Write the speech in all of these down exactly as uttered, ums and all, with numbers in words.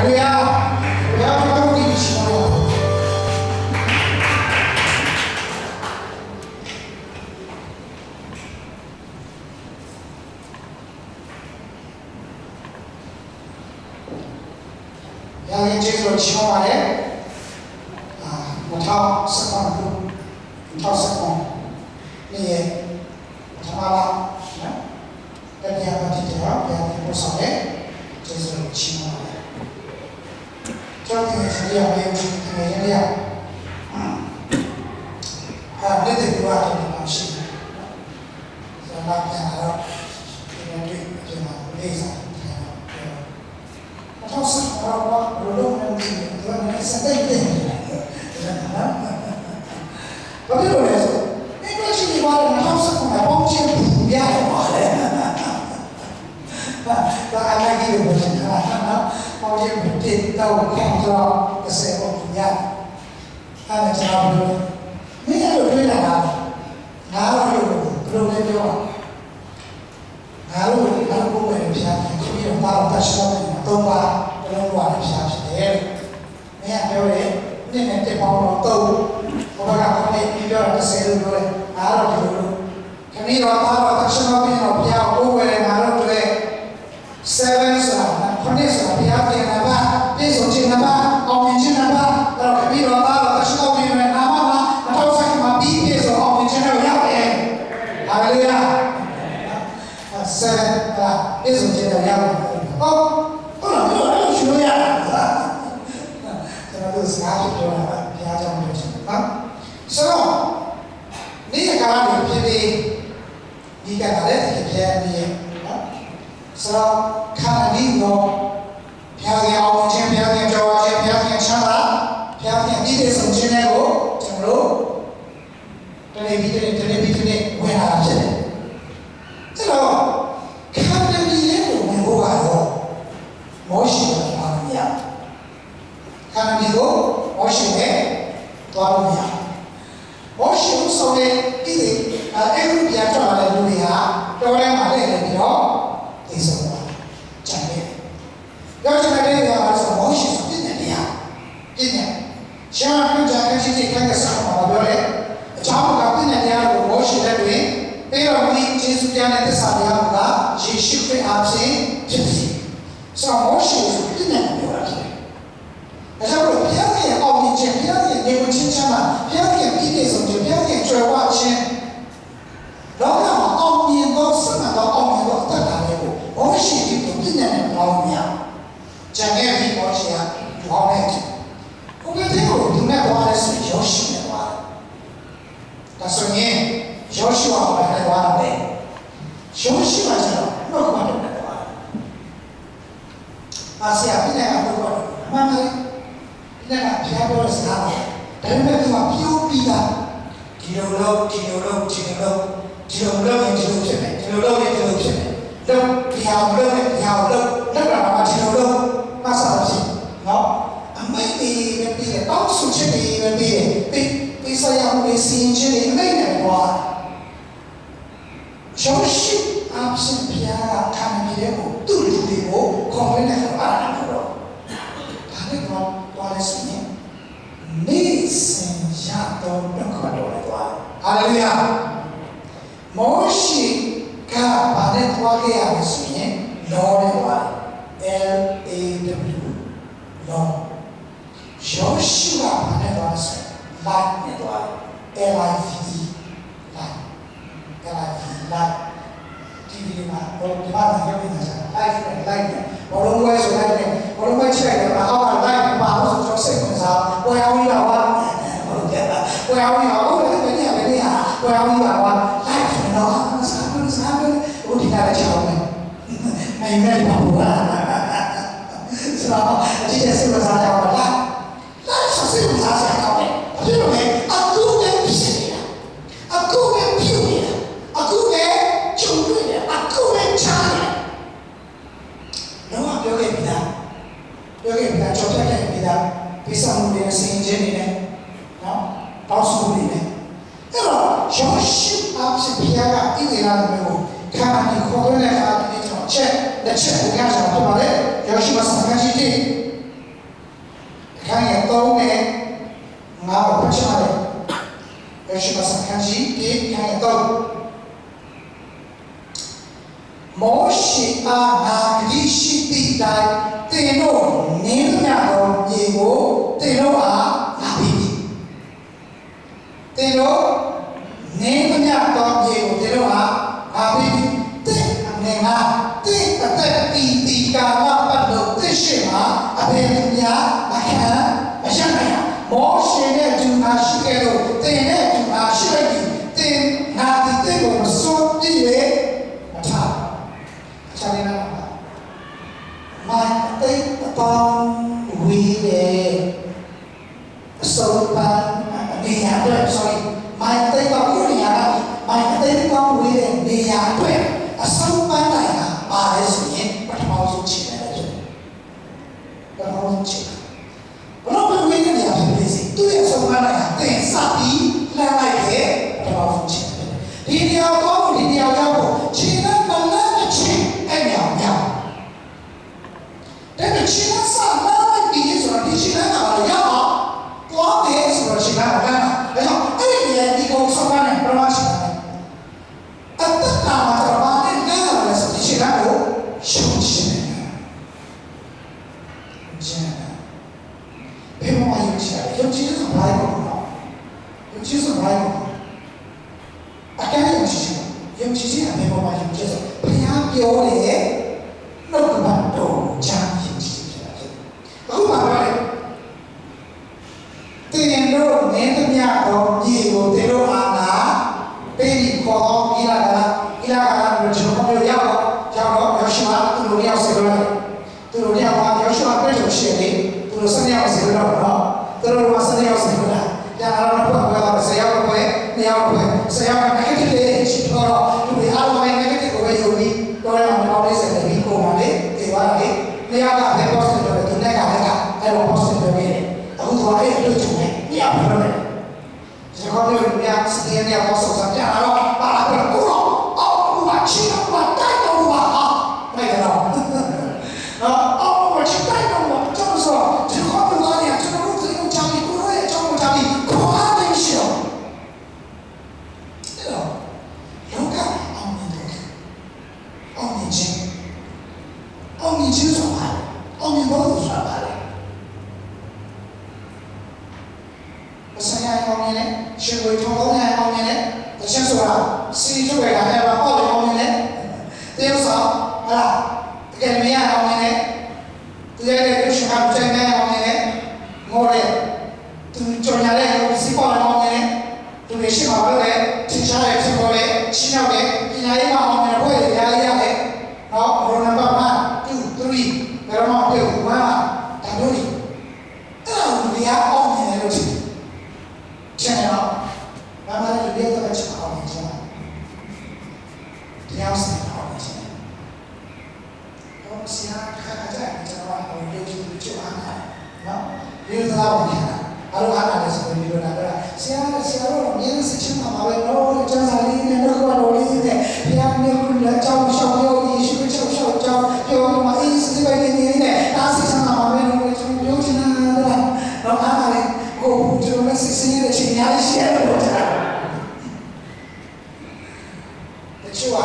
Hallelujah. Hallelujah. ဘုရားရဲ့ကျေးဇူးတော်ချီးမွမ်းပါတယ်။ အာ၊ နှစ်ထောင်ဆယ့်ခု၊ နှစ်ထောင်ဆယ့်ခုနှစ်ရဲ့ပထမလ၊ နော်၊ တတိယပတ်ဖြစ်တယ်နော်။ ဘုရားသခင်ပို့ဆောင်တယ်။ ကျေးဇူးတော်ချီးမွမ်းပါတယ်။ ကျောင်းသင်ငယ်ချင်းလေးယောက်၊ မိန်းကလေးငယ်ချင်းလေးယောက်၊ အာ၊ နှစ်သိမ့်ဘဝတင်တာရှိတယ်။ ဆိုတော့ ပြန်လာတော့၊ ဒီနေ့တွေ့၊ ပြန်လာ၊ လေးစား၊ ပြန်လာ၊ ပြန်လာ၊ နှစ်ထောင်ဆယ့်ခုနှစ်တော့၊ ဘယ်လိုလုပ်မလဲမသိဘူး။ သူကလည်း စက်သိပ်သိပ်နေတယ်။ ဘာဖြစ်လို့လဲဆိုတော့၊ မိန်းကလေးငယ်ချင်းလေးပါးနဲ့ နှစ်ထောင်ဆယ့်ခုနှစ် ပေါင်းခြင်း ပူရတယ်ပါလေ။ ဒါအနာဂတ်ကို ပြောချင်တာနော်။ ပေါင်းခြင်း တစ်၊ သုံး၊ ခုနစ်၊ ဆယ့်ကို ပူရတယ်။ အဲ့ဒါကျွန်တော်ပြော၊ မင်းအဲ့လိုတွေးတာလား။ ငါတော့လို့ ဘယ်လိုလဲပြောပါ။ ငါတို့၊ ငါတို့ကိုယ်ပဲ ဘုရားသခင်၊ ခမည်းတော်၊ သားတော်၊ သန့်ရှင်းသောဝိညာဉ်တော် သုံးပါးလုံး ဘုရားဖြစ်တယ်။ မင်းကပြောတယ်၊ နှစ်နဲ့တစ်ပေါင်းတော့ သုံး၊ ဟိုဘက်က ခုနစ်၊ ပြီးတော့ တစ်ဆယ်လို့ပြောတယ်။ ငါတော့ ဒီလိုလို့၊ ခမည်းတော်၊ သားတော်၊ သန့်ရှင်းသောဝိညာဉ်တော် ဘုရားကို ကိုးကွယ်တဲ့ ငါတို့အတွက် seven ဆိုတာ၊ ခုနစ်ဆိုတာ ဘုရားသခင်နံပါတ်၊ ပြည့်စုံခြင်းနံပါတ်၊ အောင်မြင်ခြင်းနံပါတ်၊ အဲ့တော့ ခမည်းတော်၊ သားတော်၊ သန့်ရှင်းသောဝိညာဉ်တော်ရဲ့ နာမမှာ နှစ်ထောင်ဆယ့်ခုနှစ်မှာ ပြီးပြည့်စုံ အောင်မြင်ခြင်းကို ရောက်တယ်။ Hallelujah. အဲ၊ seven က ပြည့်စုံခြင်းနဲ့ ရောက်တယ်။ ဟုတ်၊ ဟုတ်လား။ မင်းတို့ အဲ့လိုယူလို့ရတာလား။ ကျွန်တော်တို့ စကားဖြစ်ပြောတာပါ။ ဘုရားကြောင့် ပြောချင်တာပါ။ ဆိုတော့၊ နေ့ရက်ကာလတွေ ဖြည်းဖြည်း နီးကပ်လာတယ်။ သခင်ဘုရားရဲ့နေ့ရက်နော်။ ဆိုတော့၊ ခါနန်ပြည်ကို ဘုရားသခင်အောင်မြင်ခြင်း၊ ဘုရားသခင်ကြွယ်ဝခြင်း၊ ဘုရားသခင်ချမ်းသာ၊ ဘုရားသခင်ပြည့်စုံခြင်းနဲ့ကို ကျွန်တော်တို့ တစ်နေ့ပြီးတစ်နေ့၊ တစ်နေ့ပြီးတစ်နေ့ ဝင်လာတာဖြစ်တယ်။ အဲ့တော့၊ ခါနန်ပြည်ထဲကို ဝင်ဖို့ကတော့ မောရှေက သွားလို့မရဘူး။ ခါနန်ပြည်ကို မောရှေနဲ့ သွားလို့မရဘူး။ မောရှေဦးဆောင်တဲ့ ပြည်သူ၊ အဲ၊ အဲဂုတ္တုပြည်က ထွက်လာတဲ့လူတွေဟာ တောထဲမှာ လှည့်လည်ပြီးတော့ သေဆုံးသွားတယ်။ ကျန်ခဲ့တယ်။ ပြောချင်တာက ဘာလဲဆိုတော့ မောရှေဆိုတာ ပညတ်တရား၊ ပညတ်။ ရှေးဟောင်းကျမ်း၊ ခန်းကြီးတစ်၊ ခန်းငယ်ဆယ့်ခုနစ်မှာ ပြောတယ်။ အကြောင်းမူကား ပညတ်တရားကို မောရှေလက်တွင် ပေးတော်မူ၏၊ ကျေးဇူးတရားနှင့် သစ္စာတရားမူကား ယေရှုခရစ်အားဖြင့် ဖြစ်သည်။ ဆိုတော့ မောရှေဆိုတာ ပညတ်ကို ပြောတာဖြစ်တယ်။ ဒါကြောင့်မလို့ ဘုရားသခင်ရဲ့ အောင်မြင်ခြင်း၊ ဘုရားသခင်ရဲ့ နေဝင်ခြင်းချမ်းသာ၊ ဘုရားသခင်ရဲ့ ပြည့်ပြည့်စုံခြင်း၊ ဘုရားသခင်ရဲ့ ကြွယ်ဝခြင်း၊ လောကမှာ အောင်မြင်သော၊ စစ်မှန်သော အောင်မြင်သော အသက်တာတွေကို မောရှေသည် ပညတ်နဲ့ မသွားလို့မရဘူး။ ကျန်ခဲ့ပြီ။ မောရှေက ယူဟောင်းနဲ့အတူ၊ ဟိုဘက်ထဲကို သူနဲ့သွားလဲဆိုရင် ယောရှုနဲ့သွားတယ်။ ဒါဆိုရင် ယောရှုဟာ ဘာနဲ့သွားတာလဲ။ ယောရှုက ကျတော့ နှုတ်ကပတ်တော်နဲ့သွားတယ်။ အာ၊ ဆရာ၊ ပညတ်က နှုတ်ကပတ်တော်၊ မှန်ပါတယ်။ ပညတ်က ဘုရားပြောတဲ့စကားပါ။ ဒါပေမဲ့ သူက ပြောပြီးသား၊ ဒီလိုလုပ်၊ ဒီလိုလုပ်၊ ဒီလိုလုပ်၊ ဒီလိုမလုပ်ရင် ဒီလိုဖြစ်မယ်၊ ဒီလိုလုပ်ရင် ဒီလိုဖြစ်မယ်၊ လုပ်၊ ဒီဟာမလုပ်နဲ့၊ ဒီဟာကိုလုပ်၊ လုပ်တာမှ ဒီလိုလုပ်၊ မှတ်စားလို့ရှိရင်နော်။ အမိန့်တွေပဲပေးတယ်၊ တောင်းဆိုချက်တွေပဲပေးတယ်၊ ပေး၊ ပေးဆက်ရမှုတွေ၊ စီရင်ချက်တွေ၊ အမိန့်နဲ့ပဲသွားတယ်။ ယောရှုအားဖြင့် ဘုရားက ခါနန်ပြည်ထဲကို သူ့လူတွေကို ခေါ်သွင်းတဲ့အခါ အဲ့ဒါနဲ့ ခေါ်တော့၊ ဒါနဲ့ သွား၊ သွားလဲဆိုရင် နေ့စဉ်ရသော နှုတ်ကပတ်တော်နဲ့ သွားတယ်။ ဟာလေလုယာ။ မောရှေက ဘာနဲ့ သွားခဲ့ရလဲဆိုရင် law နဲ့ သွားတယ်။ L A W, law. ယောရှုက ဘာနဲ့သွားလဲဆိုရင် light နဲ့သွားတယ်။ L I V E, light. L I V E, light. TV တွေမှာ၊ ဟို၊ ဒီမှာ ရုပ်မြင်သံကြား၊ light နဲ့၊ light နဲ့၊ ဘောလုံးပွဲဆို light နဲ့၊ ဘောလုံးပွဲ ကြည့်လိုက်တယ်၊ အောက်က light မပါဘူးဆို ကျွန်တော် စိတ်ဝင်စား၊ ပွဲဟောင်းကြီးပါကွာ၊ ပွဲဟောင်းကြီးပါ၊ ဟုတ်တယ်၊ ဘယ်နေ့က၊ ဘယ်နေ့က၊ ပွဲဟောင်းကြီးပါကွာ၊ light နဲ့နော်။ စကားပြော၊ စကားပြော၊ ဟို၊ ဒီကလည်း ချောင်းမယ်၊ မင်းမဲ့ပါဘူးကွာ။ ဆိုတော့ အကြီးကျယ် စိတ်ဝင်စားကြပါလား။ ဒါဆို စိတ်ဝင်စားစရာကောင်းတယ်။ ဘာဖြစ်လို့လဲ။ အခုပဲ ဖြစ်နေတာ၊ အခုပဲ ပြုနေတာ၊ အခုပဲ ကြုံတွေ့နေတာ၊ အခုပဲ ကြားနေတာ။ လုံးဝ ပြောခဲ့ပြီးသား၊ ပြောခဲ့ပြီးသား၊ ကြော်ဖြတ်ခဲ့ပြီးသား၊ ပေးဆပ်မှုတွေနဲ့၊ စီရင်ခြင်းတွေနဲ့၊ နော်၊ တောင်းဆိုမှုတွေနဲ့။ အဲ့တော့ ယောရှုအားဖြင့် ဘုရားက ဣသရေလလူမျိုးကို ခါနန်ပြည် ခေါ်သွင်းတဲ့အခါ ဒီနေ့ ကျွန်တော် အချက်နှစ်ချက် သင်ပြချင်တာ ဖြစ်ပါတယ်။ ယောရှု အဆယ် အခန်းကြီးတစ်၊ ခန်းငယ်သုံးနဲ့ငါးကိုဖတ်ချင်ပါတယ်။ ယောရှုအဆင့်ခန်းကြီးတစ် ခန်းငယ်သုံး။ မောရှေအား ငါဂတိရှိသည့်အတိုင်း သင်တို့နင်းသမျှသောမြေကို သင်တို့အားငါပေးမည်။ သင်တို့နင်းသမျှသောမြေကို သင်တို့အားငါပေးမည်။ သင့်အငယ်ငါ သင့်အသက်တည်သည့်ကာလပတ်လုံး သင့်ရှေ့မှာ အဘယ်သူမျှမခံမရပ်နိုင်ရ။ မောရှေနဲ့အတူငါရှိခဲ့လို့ သင်နဲ့အတူငါရှိလိမ့်မည်။ သင် ငါသည်သင့်ကိုမစွန့်ပစ်၍ မထား။ အခြားလေးနောက်ပါ။ မိုင်အသိန်းတစ်သောင်းဝေးတဲ့ အဆုံးပန်းနေရာအတွက် sorry မိုင်သိန်းပေါင်းကိုးနေရာကနေ မိုင်အသိန်းတစ်သောင်းဝေးတဲ့နေရာအတွက် အဆုံးပန်းတိုင်ဟာဘာလဲဆိုရင် ပထမဆုံးခြေလှမ်းပဲဖြစ်တယ်။ ပထမဆုံးခြေလှမ်း။ ဘယ်လောက်ပဲဝေးတဲ့နေရာဖြစ်ဖြစ်စေ သူ့ရဲ့အဆုံးပန်းတိုင်ဟာ သင်စပြီးလှမ်းလိုက်တဲ့ ပထမဆုံးခြေလှမ်းဖြစ်တယ်။ ဒီနေရာကိုသွားဖို့ ဒီနေရာကိုရောက်ဖို့ ခြေလှမ်းမလှမ်းတစ်ချိန် အဲ့နေရာကိုမရောက်ဘူး။ ဒါပေမဲ့ ခြေလှမ်းစလှမ်းလိုက်ပြီဆိုတော့ ဒီခြေလှမ်းကဘာလို့ရအောင်သွားမယ်ဆိုတော့ ခြေလှမ်းကလှမ်းတာ။ ဒါကြောင့် အဲ့ဒီနေရာဒီကိုဆုံးပန်းနဲ့ ပထမခြေလှမ်းနဲ့ အသက်တာမှာ ကျွန်တော်ဘာနဲ့လှမ်းရလဲဆိုတော့ ဒီခြေလှမ်းကိုယုံကြည်ခြင်းနဲ့လှမ်းတာ။ ယုံကြည်ခြင်းနဲ့လှမ်းတာ။ ဘယ်ပေါ်မှာယုံကြည်ရလဲ။ ယုံကြည်ခြင်းဆိုတာဘာလဲပေါ့နော်။ ယုံကြည်ခြင်းဆိုတာဘာလဲပေါ့နော်။ အကဲယုံကြည်ခြင်းပေါ့။ ယုံကြည်ခြင်းကဘယ်ပေါ်မှာယုံကြည်ဆိုတော့ ဘုရားပြောတဲ့နှုတ်ကပတ်တော်ကိုကြားပြီးယုံကြည်ခြင်းဖြစ်တာဖြစ်တယ်။ အခုမှပြောတယ်။ သင်တို့နင်းသမျှသောမြေကို သင်တို့အားငါပေးမည်။ ခေါ်သောဂိလဒ်ကာလ၊ ဂိလဒ်ကာလကို ကျွန်တော်တို့ရောက်တော့၊ ရောက်တော့ ယောရှုကသူတို့နှစ်ယောက်စေလွှတ်လိုက်တယ်။ သူတို့နှစ်ယောက်က ယောရှုအတွေ့အကြုံရှိတယ်လေ။ သူတို့ဆယ့်နှစ်ယောက်စေလွှတ်တော့နော်။ သူတို့ကဆယ့်နှစ်ယောက်စေလွှတ်တာ။ ပြန်လာတော့ နှစ်ဖွဲ့ကွဲသွားတယ်။ ဆယ်ယောက်တစ်ဖွဲ့၊ နှစ်ယောက်တစ်ဖွဲ့။ ဆယ်ယောက်က negative တွေရှိတော့ လူတွေအားလုံးက negative ကိုပဲယုံပြီး တောထဲမှာ နှစ်ပေါင်းလေးဆယ်နေပြီး ကိုယ်မှာလေ သေသွားတာလေ။ နှစ်ယောက်ကပဲ positive ပြောတယ်။ သူနဲ့ကလည်းက အဲ့လို positive ပြောခဲ့တယ်။ အခုသူကအဲ့အတွေ့အကြုံနဲ့ နှစ်ယောက်ပြောတယ်။ ကျွန်တော်တို့က စနေနေ့က ဘောက်ဆောင်စာပြလာတော့ ပါလာပြီးတော့ ကိုတော့ အောက်ကိုပါ ချီတော့ပါ တိုက်တော့ပါဟာ တိုက်တော့နော် အောက်ကိုပါ ချီတိုက်တော့ပါ ကျွန်တော်ဆို ကျွန်တော်တို့ကလည်း ကျွန်တော်တို့ သတိကိုကြားပြီး ကိုတော့ရဲ့အကြောင်းကိုကြားပြီး ခွန်အားသိမ်းရှိတော့ အဲ့တော့ လောကမှာ အောင်မြင်တယ်။ အောင်မြင်ခြင်း။ အောင်မြင်ခြင်းဆိုတာဘာလဲ။ အောင်မြင်ဖို့ဆိုတာဘာလဲ။ ပစံရအောင်မြင်တယ်။ ရှင်ကိုထောက်ကောင်းရအောင်မြင်တယ်။ တချို့ဆိုတာ စီးထုတ်ရတာနဲ့ ဘာပေါ့လေအောင်မြင်တယ်။ တယောက်ဆောင် ဟာလား။ အကယ်ဒမီရအောင်မြင်တယ်။ သူရိုက်တဲ့ ရုပ်ရှင်က မကြိုက်နဲ့ အောင်မြင်တယ်။ ငိုတယ်။ သူကြော်ညာတဲ့ ပစ္စည်းပေါက်လည်း အောင်မြင်တယ်။ သူတွေရှေ့မှာ ပြောတယ်။ ထင်ရှားတယ်။ ထင်ပေါ်တယ်။ ရှင်းရောက်တယ်။ ပညာရေးမှာ အောင်မြင်တဲ့ ဘွဲ့တွေ အများကြီးရတယ်။ နော်။ Roll number one, two, three ဘယ်တော့မှ မပြုတ်ဘူး။ ဝမ်းမှာ ဒါမျိုးတွေ။ အဲ့ဒါကို လူတွေက အောင်မြင်တယ်လို့ ထင်တယ်။ ထင်တယ်နော်။ ဘာမှလည်း လူတွေရဲ့ သဘောထား အောင်မြင်ခြင်းပါ။ တရားစံ အောင်မြင်ခြင်း။ ဟောဆရာ တစ်ခါခါကျရင် ကျွန်တော်က ဟို ယုံကြည်သူတချို့ အားနာတယ်နော်။ ရိုးသားဝင်ခံတာ။ ဘာလို့အားနာလဲဆိုတော့ ဒီလိုလာတော့ ဆရာတဲ့ ဆရာတို့တော့ အမြဲတမ်း စိတ်ချမ်းသာမှာပဲနော်။ ကျမ်းစာလေးနဲ့ နှုတ်ကပတ်တော်လေးနဲ့ ဘုရားနဲ့ ခုနကအကြောင်းလျှောက်ပြောပြီး ယေရှုခရစ်လျှောက်လျှောက်အကြောင်းပြောပြီးမှ အေး စစ်စစ်ပဲနေနေနဲ့ ဒါစိတ်ချမ်းသာမှာပဲနော်။ ကျွန်တော်ပြောချင်တာက တော့ အားနာတယ်။ ဟို ကျွန်တော်လည်း စစ်စစ်ရဲ့အချိန် အများကြီးရှိရတယ်လို့ ကျွန်တော် တချို့က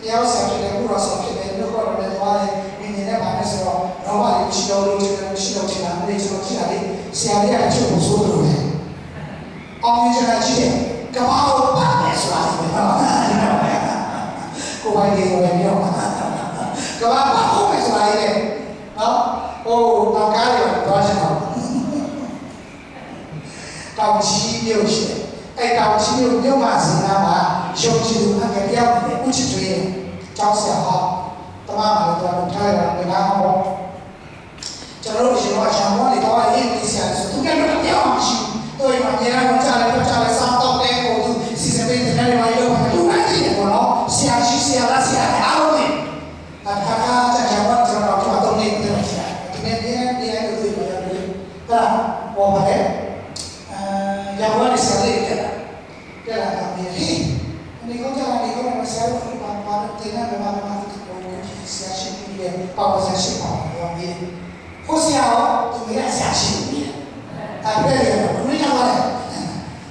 တရားဥစ္စာဖြစ်တယ်၊ ဘုရားဆောင်ဖြစ်တယ်၊ နှုတ်ကပတ်တော်နဲ့သွားတယ်၊ ဝိညာဉ်နဲ့ပါနဲ့ဆိုတော့ လောဘတွေမရှိတော့ဘူး၊ ကျွန်တော်မရှိတော့ချင်တာ၊ မလေးကျွန်တော်ကြည့်တာလေ၊ ဆရာလေးက တချို့ကို ဆိုးလို့ပဲ။ အောင်မြင်ချင်တာကြီးတယ်၊ ကမ္ဘာကိုပတ်မယ်ဆိုတာကြီးပဲနော်။ ကိုယ်ပိုင်နေကိုယ်ပိုင်ပြောမှာ။ ကမ္ဘာပတ်ဖို့ပဲဆိုတာကြီးပဲနော်။ ဟိုး တောင်ကားတွေတော့ သွားချင်တော့ တောင်ကြီးမြို့ရှိတယ်။ အဲတောင်ကြီးမြို့၊ မြို့မဈေးနားမှာ ယုံကြည်သူ အငယ်တစ်ယောက်အနေနဲ့ ဦးချစ်ထွေးကျောင်းဆရာဟောင်း၊ တမန်တော်တော် ထားရတာ မနာဟောပေါ့။ ကျွန်တော်တို့ အရင်က ရန်ကုန်ကနေသွားရင် ဒီဆရာဆို သူနဲ့တော့ တစ်ယောက်မှမရှိဘူး။ သူ့အိမ်မှာ အမြဲတမ်း ဝင်ကြတယ်၊ ထွက်ကြတယ်၊ စားသောက်တယ်၊ ကိုယ်သူ စီစဉ်ပေးတယ်၊ သင်တန်းတွေ ဘာတွေလုပ်တယ်၊ သူပဲသိတယ်ပေါ့နော်။ ဆရာကြီး၊ ဆရာသား၊ ဆရာတွေ အားလုံးနဲ့ အခါခါကျရင် ကျွန်တော်တို့က သုံးလေးနှစ်လောက်ကြာတယ်။ သူနဲ့ အမြဲတမ်း တရားလုပ်လို့ ပြောရတယ်။ အဲ့ဒါ ဟောပါတယ်။ အဲ ရန်ကုန်ကနေ ဆရာလေးတွေ တက်လာ။ တက်လာတော့ မင်း ဟေး နေကောင်းကြလား၊ နေကောင်းတယ်၊ ဆရာတို့ ဘာ ဘာသင်တန်းတွေ ဘာ ဘာ ဟို ဆရာရှိပြီလေ၊ ပါဝင်ဆရာရှိပါဘူး။ ဟော မင်း ဟိုဆရာရော၊ သူမင်းက ဆရာရှိပြီလေ။ အမေရိကသွားတယ်။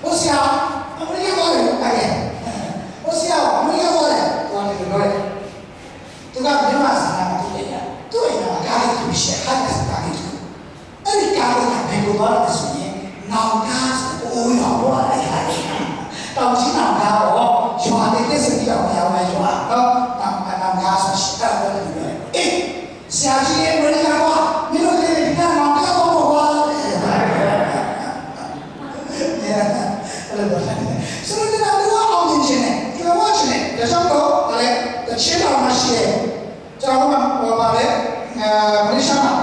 ဟိုဆရာ အမေရိကသွားတယ်။ ဟိုဆရာ အမေရိကသွားတယ်။ သွားတယ်လို့ပြောတယ်။ သူကမြန်မာစာကသူ့အိမ်ကသူ့အိမ်ကကားလေးတစ်ခုရှိတယ်။ ဟိုက်ကားလေးတစ်ခု။ အဲ့ဒီကားလေးကဘယ်ကိုသွားလဲဆိုရင် နောင်ကားဆိုအိုးရောင်ပေါ်လာတဲ့ကားလေး။ တောင်ကြီးနောင်ကားပေါ့။ ရွာလေး လစ်စနီးတောင်မရောက်တဲ့ရွာနော်။ နောင်နောင်ကားဆိုရှိတယ်။ အဲ့ဒါပြောတယ်။ အေး ဆရာကြီးရဲ့ အမေရိကသွား၊ မင်းတို့လည်းဒီကနောင်ကားသွားပေါ့ကွာ။ အဲ့လိုပြောတယ်။ ဆိုတော့ ကျွန်တော်တို့က အောင်မြင်ခြင်းနဲ့ ကြွယ်ဝခြင်းနဲ့ ဒါကြောင့်တော့ ဘာလဲ သီချင်းတော်မှာရှိတယ်။ ကျွန်တော်တို့က ဟို ဘာလဲ အဲ မလေးရှားမှာ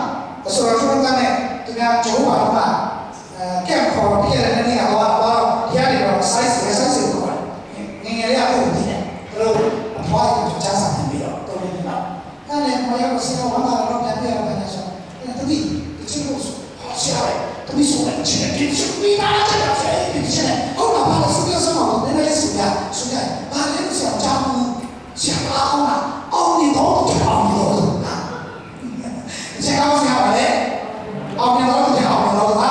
အစောတော် ထွန်းသန်းနဲ့ သူများ ဂျိုးဝါတို့မှာ အဲ ကမ်ခေါ်တော့ ဖြစ်ရတယ်။ နေ့က ဟိုက ဟိုက ဒီကနေတော့ size ပဲ size ကိုခေါ်တယ်။ ငယ်ငယ်လေးက သူ့ကိုသိတယ်။ သူတို့ အဖွားကြီးကို ကြားစာသင်ပြီးတော့ သုံးလေးနှစ်လောက် အဲ့ဒါနဲ့ ဟိုရောက်တော့ ဆရာ ဝမ်းသာတော့ ပြန်ပြရတာ ညာဆို။ အဲ့ဒါ သမီး တချို့လို့ဆို ဟော ဆရာပဲ သမီး ဆိုတဲ့ ချစ်တဲ့ ချစ်မိသားစု ဆရာ ဒီချစ်တဲ့ ဟုတ်ပါပါ ဆူပြ ဆူပါ နည်းနည်းလေး ဆူပြ ဆူပြ ဘာလဲ ဆရာ ကြားဘူး ဆရာ ဘာကောင်းတာ အောင်မြင်တော့ အောင်မြင်တော့ ဆရာ ဆရာ ဘာလဲ အောင်မြင်တော့ အောင်မြင်တော့ ဘာ ဘာ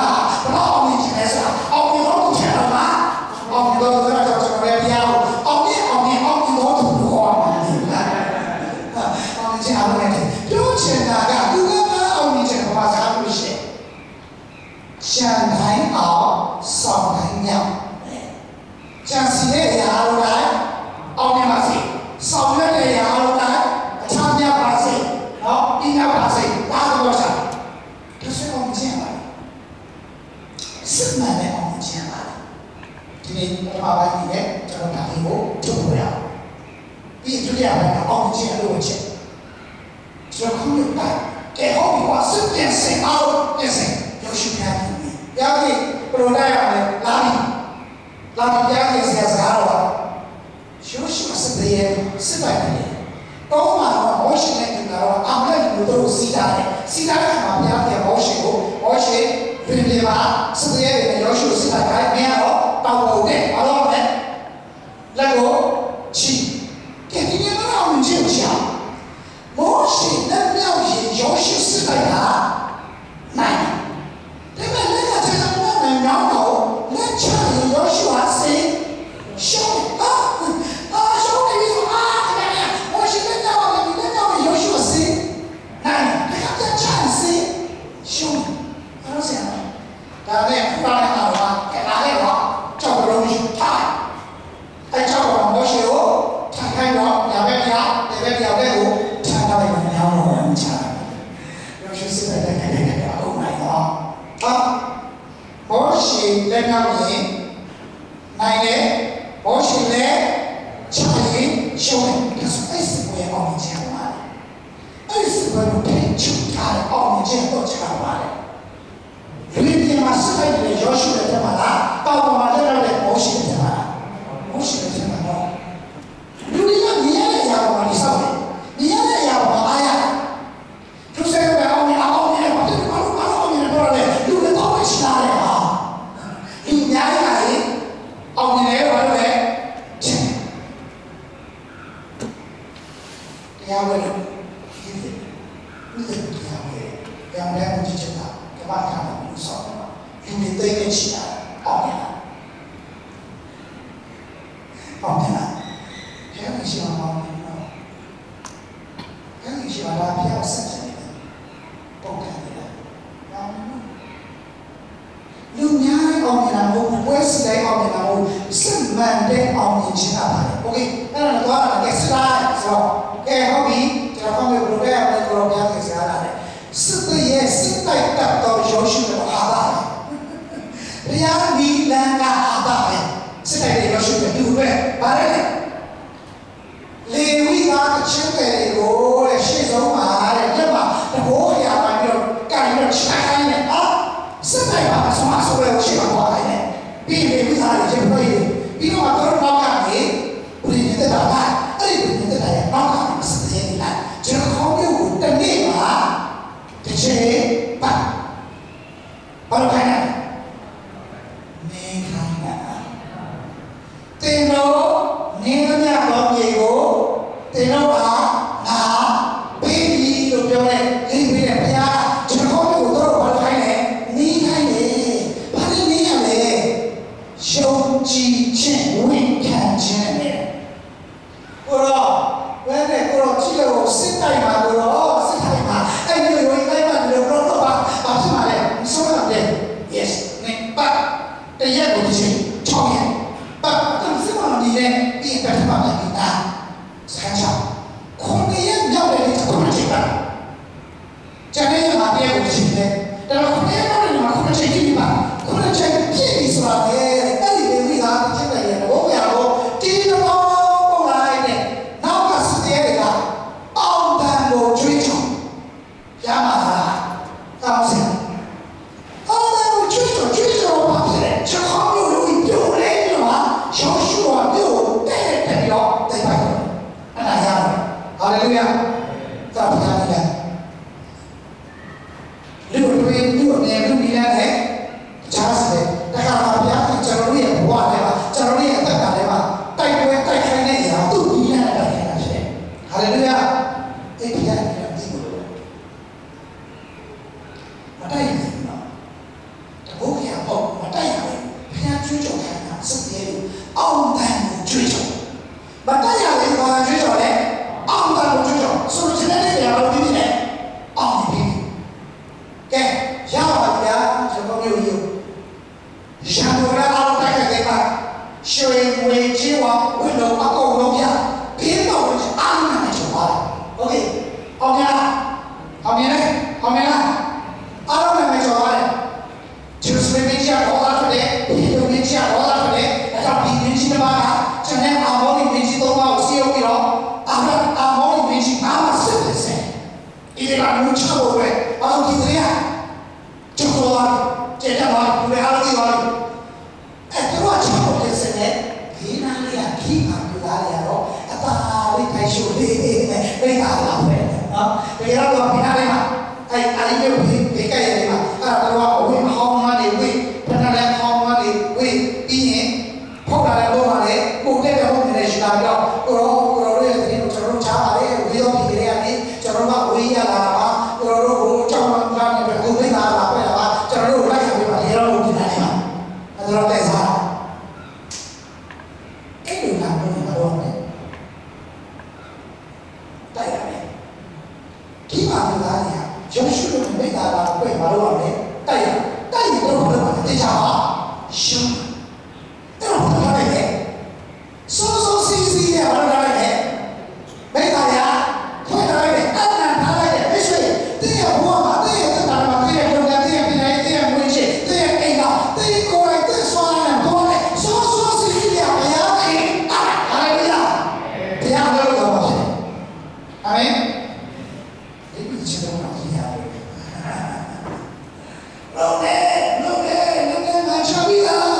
အောင်မြင်ချင်လဲ ဆရာ အောင်မြင်တော့ ဆရာ ဘာ အောင်မြင်တော့ ဆရာ ကျွန်တော်လည်း မရဘူး အောင်မြင် အောင်မြင် အောင်မြင်တော့ သူ့ကို အောင်မြင်တယ် အောင်မြင်ခြင်း အားလုံးနဲ့ ပြောချင်တာက သူက ဘာအောင်မြင်ချင်လဲ ဘာစကား ပြောချင်လဲ ကြံတိုင်းအောင် ဆောင်တိုင်းမြောက် ကြံစည်တဲ့အရာအားလုံးတိုင်း အောင်မြင်ပါစေ။ ဆောင်ရွက်တဲ့အရာအားလုံးတိုင်း အထမြောက်ပါစေနော်။ ပြီးမြောက်ပါစေ။ ဒါသဘောကျတယ်။ ဒါဆိုအောင်မြင်ခြင်းပါလေ။ စစ်မှန်တဲ့အောင်မြင်ခြင်းပါလေ။ ဒီနေ့ပထမပိုင်းအနေနဲ့ ကျွန်တော်ဒါလေးကိုထုတ်ဖော်ရအောင်။ ပြီးရင်ဒုတိယပိုင်းက အောင်မြင်ခြင်းအလိုအပ်ချက်။ ကျွန်တော်ခုနှစ်ပတ် ကဲ ဟုတ်ပြီကွာ စစ်ပြင်ဆင်အောင် ပြင်ဆင် ယောရှုဘုရားခင်။ ဘုရားခင် ဘယ်လိုတိုက်ရမလဲ။ လာပြီ။ လာပြီ ဘုရားခင် ဆရာစကားတော်ပါ။ ယောရှုက စစ်ပွဲရဲ့ စစ်တိုက်နေတယ်။ တောမှာတော့ မောရှေနဲ့ အာရုန်က အာမလက်လူတို့ကို စီးတာတယ်။ စီးတဲ့အခါမှာ ဘုရားခင်က မောရှေကို မောရှေ ပင်ပြင်မှာ စစ်ပွဲရဲ့ ယောရှုကို စစ်တိုက်ခိုင်း မင်းကတော့ တောင်ပေါ်ကိုတက် ဘာလုပ်ရမလဲ။ လက်ကိုချီ။ ကဲ ဒီနေ့မှာ အောင်မြင်ခြင်းကို ရအောင်။ မောရှေ လက်မြောက်ရင် ယောရှု စစ်တိုက်တာ နိုင်တယ်။ ဒါပေမဲ့ လက်ကချီချီ မနိုင်တော့ဘူး။ လက်ချရင် ယောရှု က သေရှုံးတယ်။ အာ အာ ရှုံးနေပြီဆို အာ ခင်ဗျာ မောရှေ လက်မြောက်ရင် လက်မြောက်ရင် ယောရှု က သေနိုင်တယ်။ ဒါက လက်ချရင် သေရှုံးတယ်။ အားလုံး ဆရာနော်။ ဒါနဲ့ ခုနက အာရုန်က ကဲ လာခဲ့ပါ။ ကျောက်တစ်လုံးယူထား။ အဲ ကျောက်ပေါ်မှာ မောရှေကို ထိုင်ခိုင်းတော့ ညာဘက်တစ်ယောက် ဘယ်ဘက်တစ်ယောက်လဲကို ထိုင်ထားလိုက်ပါ။ မင်းတို့က မချတာ။ ယောရှု စစ်တိုက် တိုက် တိုက် တိုက် တိုက် အကုန်နိုင်သွား။ ဟာ မောရှေ လက်မြောက်ရင် နိုင်တယ်။ မောရှေ လက်ချရင် ရှုံးတယ်။ ဒါဆို အဲ့စစ်ပွဲ အောင်မြင်ခြင်း ပါလေ။ အဲ့စစ်ပွဲကို ထိန်းချုပ်ထားတဲ့ အောင်မြင်ခြင်း အတော့ ချပါလေ။ ပင်လယ်ပြင်မှာ စစ်တိုက်နေတဲ့ ယောရှု လက်ထဲမှာလား၊ တောင်ပေါ်မှာ လက်လွှတ်တဲ့ မောရှေ လက်ထဲမှာလား။ မောရှေ လက်ထဲမှာနော်။ လူတွေက မြင်ရတဲ့အရာပေါ်မှာ တည်ဆောက်တယ်။ မြင်ရတဲ့အရာပေါ်မှာ အားရတယ်။ ကျိုးစဲက အောင်မြင်၊ အောင်မြင်တယ်၊ ဘာဖြစ်လို့၊ ဘာလို့၊ ဘာလို့ အောင်မြင်တယ် ပြောတာလဲ။ လူတွေ သွားဝယ်ချင်တာလေ။ ဟာ၊ လူအများကြီးလာရင် အောင်မြင်တယ်၊ ဘာလို့လဲ။ ချင်တယ်။ တရားဝဲလို့ ဥပဒေတရားဝဲ တရားဝဲမှုကြီးချစ်တာ ကမ္ဘာ့အခါမှာ လူဆောင်တာ လူတွေ သိန်းနဲ့ချီလာတာ အောင်မြင်တာ။ အောင်မြင်တာ။ ဘုရားသခင်ရှိမှ အောင်မြင်မှာ။ ဘုရားသခင်ရှိမှ ဒါဘုရားကို ဆန့်ကျင်နေတဲ့ ပုန်ကန်နေတာ။ အောင်မြင်မှု။ လူများတိုင်း အောင်မြင်တာမဟုတ်ဘူး။ ပွဲစီတိုင်း အောင်မြင်တာမဟုတ်ဘူး။ စစ်မှန်တဲ့ အောင်မြင်ခြင်းသာပါတယ်။ Okay၊ အဲ့ဒါနဲ့ သွားတာက ကဲ စစ်တိုင်းဆိုတော့ ကဲ ဟုတ်ပြီ။ ကျွန်တော် comment ဘယ်လို တက်ရမလဲ။ ကိုယ်တော်ဘုရားသခင် စကားလာတယ်။ စစ်ပွဲရဲ့ စစ်တိုက်တတ်သော ယောရှုကို ဟာသတယ်။ ဘုရားသည် လမ်း ဒါတော့ ခုနစ်ရက်ကနေမှ ခုနှစ်ချိန်ဖြစ်နေပါ ခုနှစ်ချိန်ဖြစ်ပြီဆိုတာလေ အဲ့ဒီလေဝိသားတစ်ချက်နဲ့ရေ တဘိုးဘုရားကို ဒီတဘိုးဘုရားရဲ့ နောက်ကစစ်သည်တွေက အောင်သံကိုကြွေးကြော်ရမှာလား။ တောင်းဆင်။ အောင်သံကိုကြွေးကြော် ကြွေးကြော်တော့ ဘာဖြစ်လဲ။ ခြေခေါင်းမျိုးလုံးကြီး ပြိုလဲပြီးတော့မှ ယောရှုက မြို့ကို တိုက်ရိုက်တက်ပြီးတော့ သိမ်းပိုက်တယ်။ အနိုင်ရတယ်။ ဟာလေလုယာ။ သင်ဘုရားနည်းလမ်း လူ့အတွင်း လူ့အမြင် လူ့နည်းလမ်းနဲ့ တခြားစီတယ်။ တခါတခါ ဘုရားသခင် ကျွန်တော်တို့ရဲ့ဘဝထဲမှာ ကျွန်တော်တို့ရဲ့အသက်တာထဲမှာ တိုက်ပွဲတိုက်ခိုက်တဲ့အရာ သူ့နည်းလမ်းနဲ့ တိုက်ခိုက်တာဖြစ်တယ်။ ဟာလေလုယာ။ အဲ့ဒီဘုရားနည်းလမ်းသိဖို့လိုတယ်။ မတိုက်ရင်နော်။ တဘိုးဘုရားမဟုတ်ဘူး။ မတိုက်ရဘူး။ ဘုရားကြွေးကြော်ခိုင်းတာ စစ်သည်တွေ အောင်သံကိုကြွေးကြော်။ မတိုက်ရဘူး။ ဘာကြွေးကြော်လဲ။ အောင်သံကိုကြွေးကြော်။ ဆိုလိုချင်တဲ့ အဓိပ္ပာယ်က ဘာလို့ဖြစ်လဲ။ အောင်နေပြီ။ ကဲ ရပါပြီဗျာ။ ကျွန်တော်မျိုးကြီးကို ရန်ကုန်က အားလုံး တိုက်ခိုက်သိမ်းပိုက်။ ရွှေငွေကြေးဝါ ဝတ်လုံ အကုန်လုံးရ။ ဘုရင်တော်ဝင်ခြင်း အားလုံး နာမည်ကျော်သွားတယ်။ ဟုတ်ကဲ့။ အောင်မြင်လား။ အောင်မြင်လား။ အောင်မြင်လား။ အားလုံး နာမည်ကျော်သွားတယ်။ ဂျေရုစလင်မင်းကြီးက ဒေါသထွက်တယ်။ ဟေဗြုန်မင်းကြီးက ဒေါသထွက်တယ်။ ဒါကြောင့် ဒီမင်းကြီးတစ်ပါးက ကျန်တဲ့ အာမောရိမင်းကြီးသုံးပါးကို စည်းရုံးပြီးတော့ အာရ၊ အာမောရိမင်းကြီး ဘာမှ စစ်ပြင်ဆင် အီသင်က လူချဖို့အတွက် ဘာလို့ ဒီသတင်းက ကျော်သွားပြီ။ ကျယ်ပြန့်သွားပြီ။ လူတွေအားလုံး သိသွားပြီ။ အဲ၊ သူတို့က ချဖို့ပြင်ဆင်တယ်။ ဒီနားလေးက ခံက ပြည်သားတွေကတော့ အသာလေး ထိုင်လျှို့လေးနဲ့ မိန့်ခွန်းလာပဲနော်။ တကယ်တော့ သူက ဒီနားလေးမှာ အဲ၊ အာရင်းမြို့ ဒီကပ်ရလေးမှာ အဲဒါ သူတို့က အဝတ်အဟောင်းကနေဝတ်၊ ဖိနပ်လည်း အဟောင်းကနေဝတ်ပြီးရင် ဖုတ်တာလည်း မုန့်တာလည်း ကိုယ်တည့်တဲ့ မုန့်တွေနဲ့ ယူလာပြီးတော့ ကိုယ်တော်၊ ကိုယ်တော်တို့ရဲ့သတင်းကို ကျွန်တော်တို့ ကြားပါတယ်။ ဝေးသောပြည်ကလေးကနေ ကျွန်တော်တို့က အဝေးကြီးကလာတာပါ။ ကိုယ်တော်တို့ကို ကြောက်မလန့်တဲ့အတွက် ကိုယ်မိန့်ခွန်းလာပွဲတာပါ။ ကျွန်တော်တို့ကို လိုက်ခံပေးပါ။ တကယ်တော့ မုန့်တင်နိုင်ပါ။ အဲဒါတော့ တည့်စားတာ။ အဲ့လိုလာလို့ မလုပ်ရမယ်။ တိုက်ရမယ်။ ခံက ပြည်သားတွေက ယောရှုတို့နဲ့ မိန့်ခွန်းလာပွဲ မလုပ်ရမယ်။ တိုက်ရ။ တိုက်ရင်တော့ မလုပ်ပါနဲ့။ သေချာပါ။ ရှုံးမှာ။ အဲ့တော့ ဘာလုပ်ရလဲ။ စောစောစီးစီးနဲ့ ဘာလုပ်ရလဲ။ မိန့်ခွန်းလာ ဖွင့်ထားလိုက်တယ်။ အနံ့ထားလိုက်တယ်။ မိတ်ဆွေ၊ သင်ရဲ့ဘဝမှာ၊ သင်ရဲ့သက်တာမှာ၊ သင်ရဲ့လုပ်ငန်း၊ သင်ရဲ့ပညာရေး၊ သင်ရဲ့ငွေကြေး၊ သင်ရဲ့အိမ်သာ၊ သင်ကိုယ်တိုင်၊ သင်စွမ်းအားနဲ့ ဘဝနဲ့ စောစောစီးစီးနဲ့ ဘုရားသခင်အား၊ ဟာလေလုယာ၊ ဘုရားအလုပ်လုပ်သွားမှာဖြစ်တယ်။ အာမင်။ ဒီလိုချစ်တော်မှာ ဘုရား လုပ်တယ်၊ လုပ်တယ်၊ လုပ်တယ်၊ ငါချပြီးသား။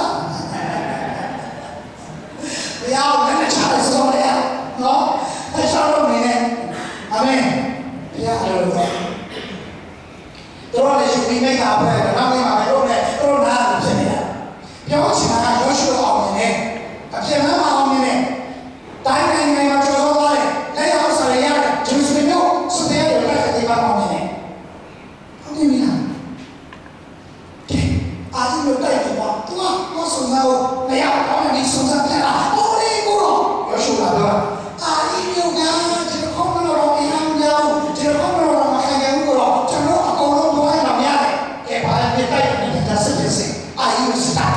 ဘုရားကို လက်နဲ့ချတယ်ဆိုတော့လေနော်။ ဖက်လျှောက်လို့နေနဲ့။ အာမင်။ ဘုရားအလိုလိုပဲ။ သူတို့လည်း ယူမီမိတ်ကအဖွဲ့ပဲ။ နောက်နေ့မှာပဲ လုပ်မယ်၊ သူတို့နားလည်ဖြစ်နေတာ။ ပြောချင်တာက ယောရှုအောင်မြင်တယ်။ အပြည့်အဝအောင်မြင်တယ်။ တိုင်းနိုင်ငံမှာ ကျော်သွားတယ်။ လက်ရဥစ္စာတွေရတယ်။ ဂျေရုစလင်မြို့ စစ်ပွဲတွေ လိုက်တဲ့ဒေသမှာ အောင်မြင်တယ်။ ဟုတ်ပြီလား။ ကဲ၊ အာရင်းမြို့တိုက်တယ်ကွာ။ သွား၊ သွားစုံစမ်းဖို့။ မရဘူး။ ဘာလို့လဲ။ ဒီစုံစမ်းပြန်လာ။ အိုးလေးကိုတော့ ယောရှုကပြောတာ။ အာရင်းမြို့က ဂျေရိခိုမြို့တော် အင်အားမများဘူး။ ဂျေရိခိုမြို့တော်မှာ မခိုင်ခံ့ဘူး။ ကိုတော့ ကျွန်တော်အကုန်လုံး သွားရင်တော့ မရတယ်။ ကဲ၊ ဘာလဲ၊ မင်းတိုက်တယ်။ မင်းက စစ်ပြင်ဆင်။ အာရင်းမြို့စစ်တာ။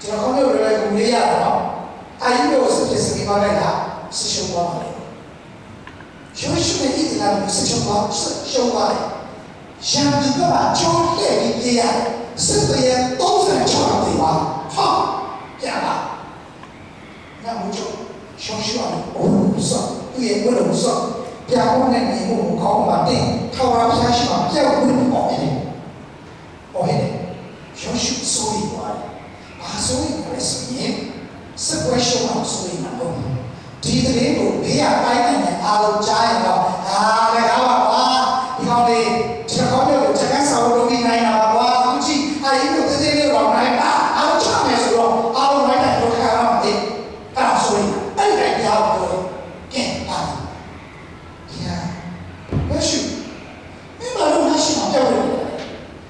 ဂျေရိခိုမြို့တော်လည်း ငြိမ်နေရတာနော်။ အာရင်းမြို့ကို စစ်ပြင်ဆင်ပြီး သွားလိုက်တာ စစ်ရှုံးသွားပါတယ်။ ယောရှုနဲ့ အီသင်က စစ်ရှုံးသွား၊ စစ်ရှုံးသွားတယ်။ ရန်သူဘက်မှာ ကျောလှည့်ပြီး ပြေးရတယ်။ စစ်သည် သုံးဆယ့်ခြောက်ယောက် သေသွားတယ်။ ဟာ၊ ပြန်လာ။ ညမိုးချုပ် ယောရှုက အဝတ်ကိုစွန့်၊ သူ့ရဲ့ဝတ်လုံကိုစွန့်၊ ပြာမုန့်နဲ့ မြေမှုန့်ကို ခေါင်းပေါ်မှာတင်၊ ထာဝရဘုရားရှေ့မှာ ပြပ်ဝပ်ပြီး အော်ဟစ်တယ်။ အော်ဟစ်တယ်။ ယောရှု စိုးရိမ်သွားတယ်။ ဘာစိုးရိမ်လဲဆိုရင် စစ်ပွဲရှုံးမှာကို စိုးရိမ်တာမဟုတ်ဘူး။ ဒီသတင်းကို လေးရတိုင်းနိုင်ငံအားလုံး ကြားရင်တော့၊ အာ၊ မကောင်းပါကွာ၊ ဒီကောင်တွေ ဂျေရိခိုမြို့ကို ကျန်ကန်းစာအုပ်လုပ်ပြီး နိုင်တာပါကွာ၊ အခုကြည့်၊ အာရင်းမြို့သေးသေးလေးကိုတောင် နိုင်ပါ၊ အားလုံးချမယ်ဆိုတော့ အားလုံး ဝိုင်းတိုက် ဒုက္ခရောက်မှာလေ။ အဲ့ဒါ စိုးရိမ်တာ။ အဲ့ဒီတိုင်း ဘုရားက ပြောတယ်။ ကဲ၊ ဒါ၊ ဘုရား၊ ယောရှု၊ မင်း ဘာလို့ ငါ့ရှေ့မှာ ပြပ်ဝပ်နေလဲ။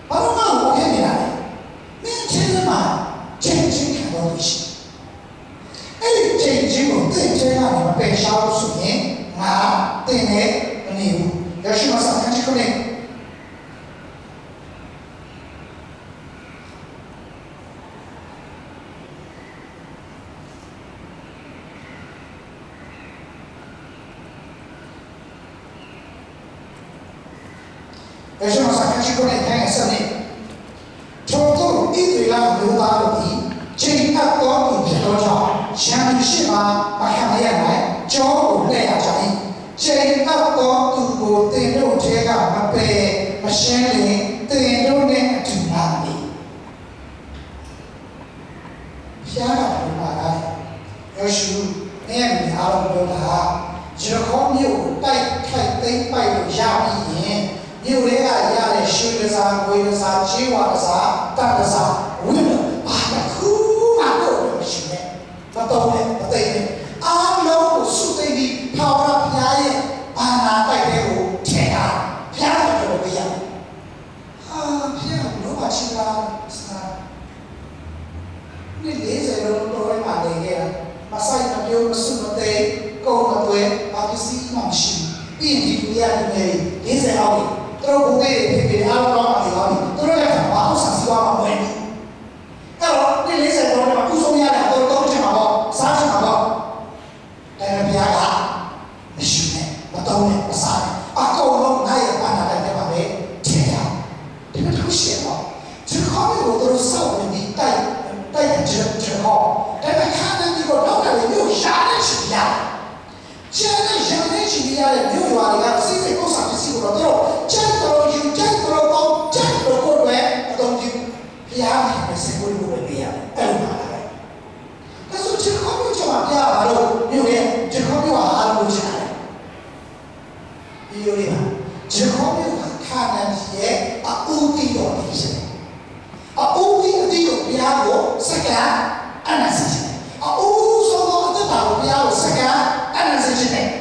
ဘာလို့ ငါ့ကို အော်ဟစ်နေတာလဲ။ မင်းအထဲမှာ ကျင့်ခြင်းခံတော့လို့ရှိရင်၊ အဲ့ဒီကျင့်ခြင်းကို သင့်ထဲကနေ မပယ်ရှားဘူးဆိုရင်၊ ငါသင့်နဲ့မနေဘူး။ ယောရှု အဆယ်ခုနစ်။ သ ယောရှု အခန်းကြီးခုနစ် အခန်းငယ်ဆယ့်နှစ်။ ထိုသို့ ဣသရေလအမျိုးသားတို့သည် ကြိမ်အပ်သောသူဖြစ်သောကြောင့် ရန်သူရှေ့မှာ မခံရနိုင်၊ ကျောကိုလှည့်ရကြ၏။ ကြိမ်အပ်သောသူကို သင်တို့ထဲက မပယ်မရှင်းလျှင် သင်တို့နှင့်အတူငါမနေ။ ဘုရားက ဘယ်လိုမှာထားလဲ။ ယောရှု၊ မင်းရဲ့လူတွေအားလုံး ပြောတာက ယရိခေါမြို့ကို တိုက်ခိုက်သိမ်းပိုက်လို့ ရပြီးရင် မြို့ထဲကရတဲ့ ရွှေတန်ဆာ၊ ငွေတန်ဆာ၊ ကြေးဝါတန်ဆာ၊ သံတန်ဆာ၊ ဝတ်တန်ဆာ ဘာတစ်ခုမှ ကိုယ့်အတွက် မယူနဲ့၊ မသုံးနဲ့၊ မသိမ်းနဲ့။ အားလုံးကို စုသိမ်းပြီး ထာဝရဘုရားရဲ့ ဘဏ္ဍာတိုက်ထဲကို ထည့်ထား။ ဘုရားက ဘယ်လိုပေးရလဲ။ ဟာ၊ ဘုရားက ဘယ်လိုမှ ချစ်လား။ နှစ်လေးဆယ်လုံး တောထဲမှာ နေခဲ့တာ၊ မစိုက်မပျိုး မစိုမသိမ်း မကုန်းမသွဲ ဘာပစ္စည်းမှ မရှိဘူး။ ပြီးရင် ဒီလူတွေက လူငယ်တွေ လေးဆယ်လောက်နေ၊ သူတို့ ဘိုးဘဲတွေ ဖဲဖဲတွေ အားလုံး တောမှာ နေသွားပြီ။ သူတို့လက်ထက်မှာ ဘာဥစ္စာစီးပွားမှ မဝင်ဘူး။ အဲ့တော့ နှစ်လေးဆယ်လုံးထဲမှာ သူတို့ သုံးချင်မှာပေါ့၊ စားချင်မှာပေါ့။ ဒါပေမဲ့ ဘုရားက မယူနဲ့၊ မသုံးနဲ့၊ မစားနဲ့၊ အကုန်လုံး ငါ့ရဲ့ ဘဏ္ဍာတိုက်ထဲမှာပဲ ထည့်ထား။ ဒါပေမဲ့ တစ်ခုရှိတယ်နော်။ ယရိခေါမြို့ကို သူတို့ စောင့်ဝင်ပြီး တိုက်၊ တိုက်တယ်၊ ယရိ၊ ယရိခေါ။ ဒါပေမဲ့ ခါနာန်ပြည်ကို နောက်ထပ် မြို့ရာနဲ့ချီရတယ်။ ကျန်တဲ့ ရာနဲ့ချီရတဲ့ မြို့ရွာတွေက စျေးဥစ္စာပစ္စည်းကိုတော့ သူတို့ ကြိုက်သလိုယူ၊ ကြိုက်သလိုသုံး၊ ကြိုက်သလို ကိုယ့်အတွက် အသုံးပြု။ ဘုရားက စျေးဝါးကိုပဲ ပေးရမယ်။ အဲ့လိုပါပဲ။ ဒါဆို ယရိခေါမြို့ကျမှ ဘုရားက ဘာလို့ မြို့ထဲ၊ ယရိခေါမြို့က ဘာလို့ လိုချင်တာလဲ။ ဒီလိုလေးပါ။ ယရိခေါမြို့က ခါနာန်ပြည်ရဲ့ အဦးသီးတော်တစ်ခု ဖြစ်တယ်။ အဦးသီးအသီးကို ဘုရားကို စက္ကန့်အနံၣ် စေချင်တယ်။ အဦးဆုံးသော အသက်တာကို ဘုရားကို စက္ကန့်အနံၣ် စေချင်တယ်။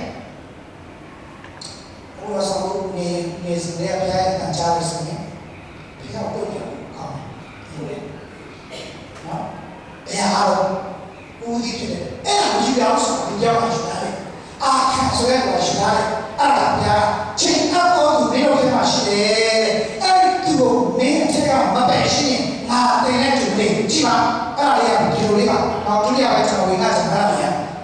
အခုတော့ ဆိုငယ်၊ ငယ်စဉ်ကတည်းက ဘုရားရဲ့ အသံကြားလို့ဆိုရင် ဘုရားကို တုံ့ပြန်ဖို့ ကောင်းတယ်။ ဒီလိုလေ။ နော်။ ဘုရားအားလုံး ဦးသီးဖြစ်တယ်။ အဲ့ဒါကို ယူရအောင်ဆိုတာ ဒီရောက်မှ ယူရတယ်။ အာခန်ဆိုတဲ့သူက ယူရတယ်။ အဲ့ဒါ ဘုရားက ချိန်အပ်သောသူ မင်းတို့ထဲမှာ ရှိတယ်။ အဲ့ဒီသူကို မင်းအထက်က မပယ်ရှင်းရင် ငါသင်နဲ့တူနေ။ ကြည့်ပါ။ အဲ့ဒါလေးက ဒီလိုလေးပါ။ နောက် ဒုတိယပိုင်း ကျွန်တော် ဝေငှချင်တာက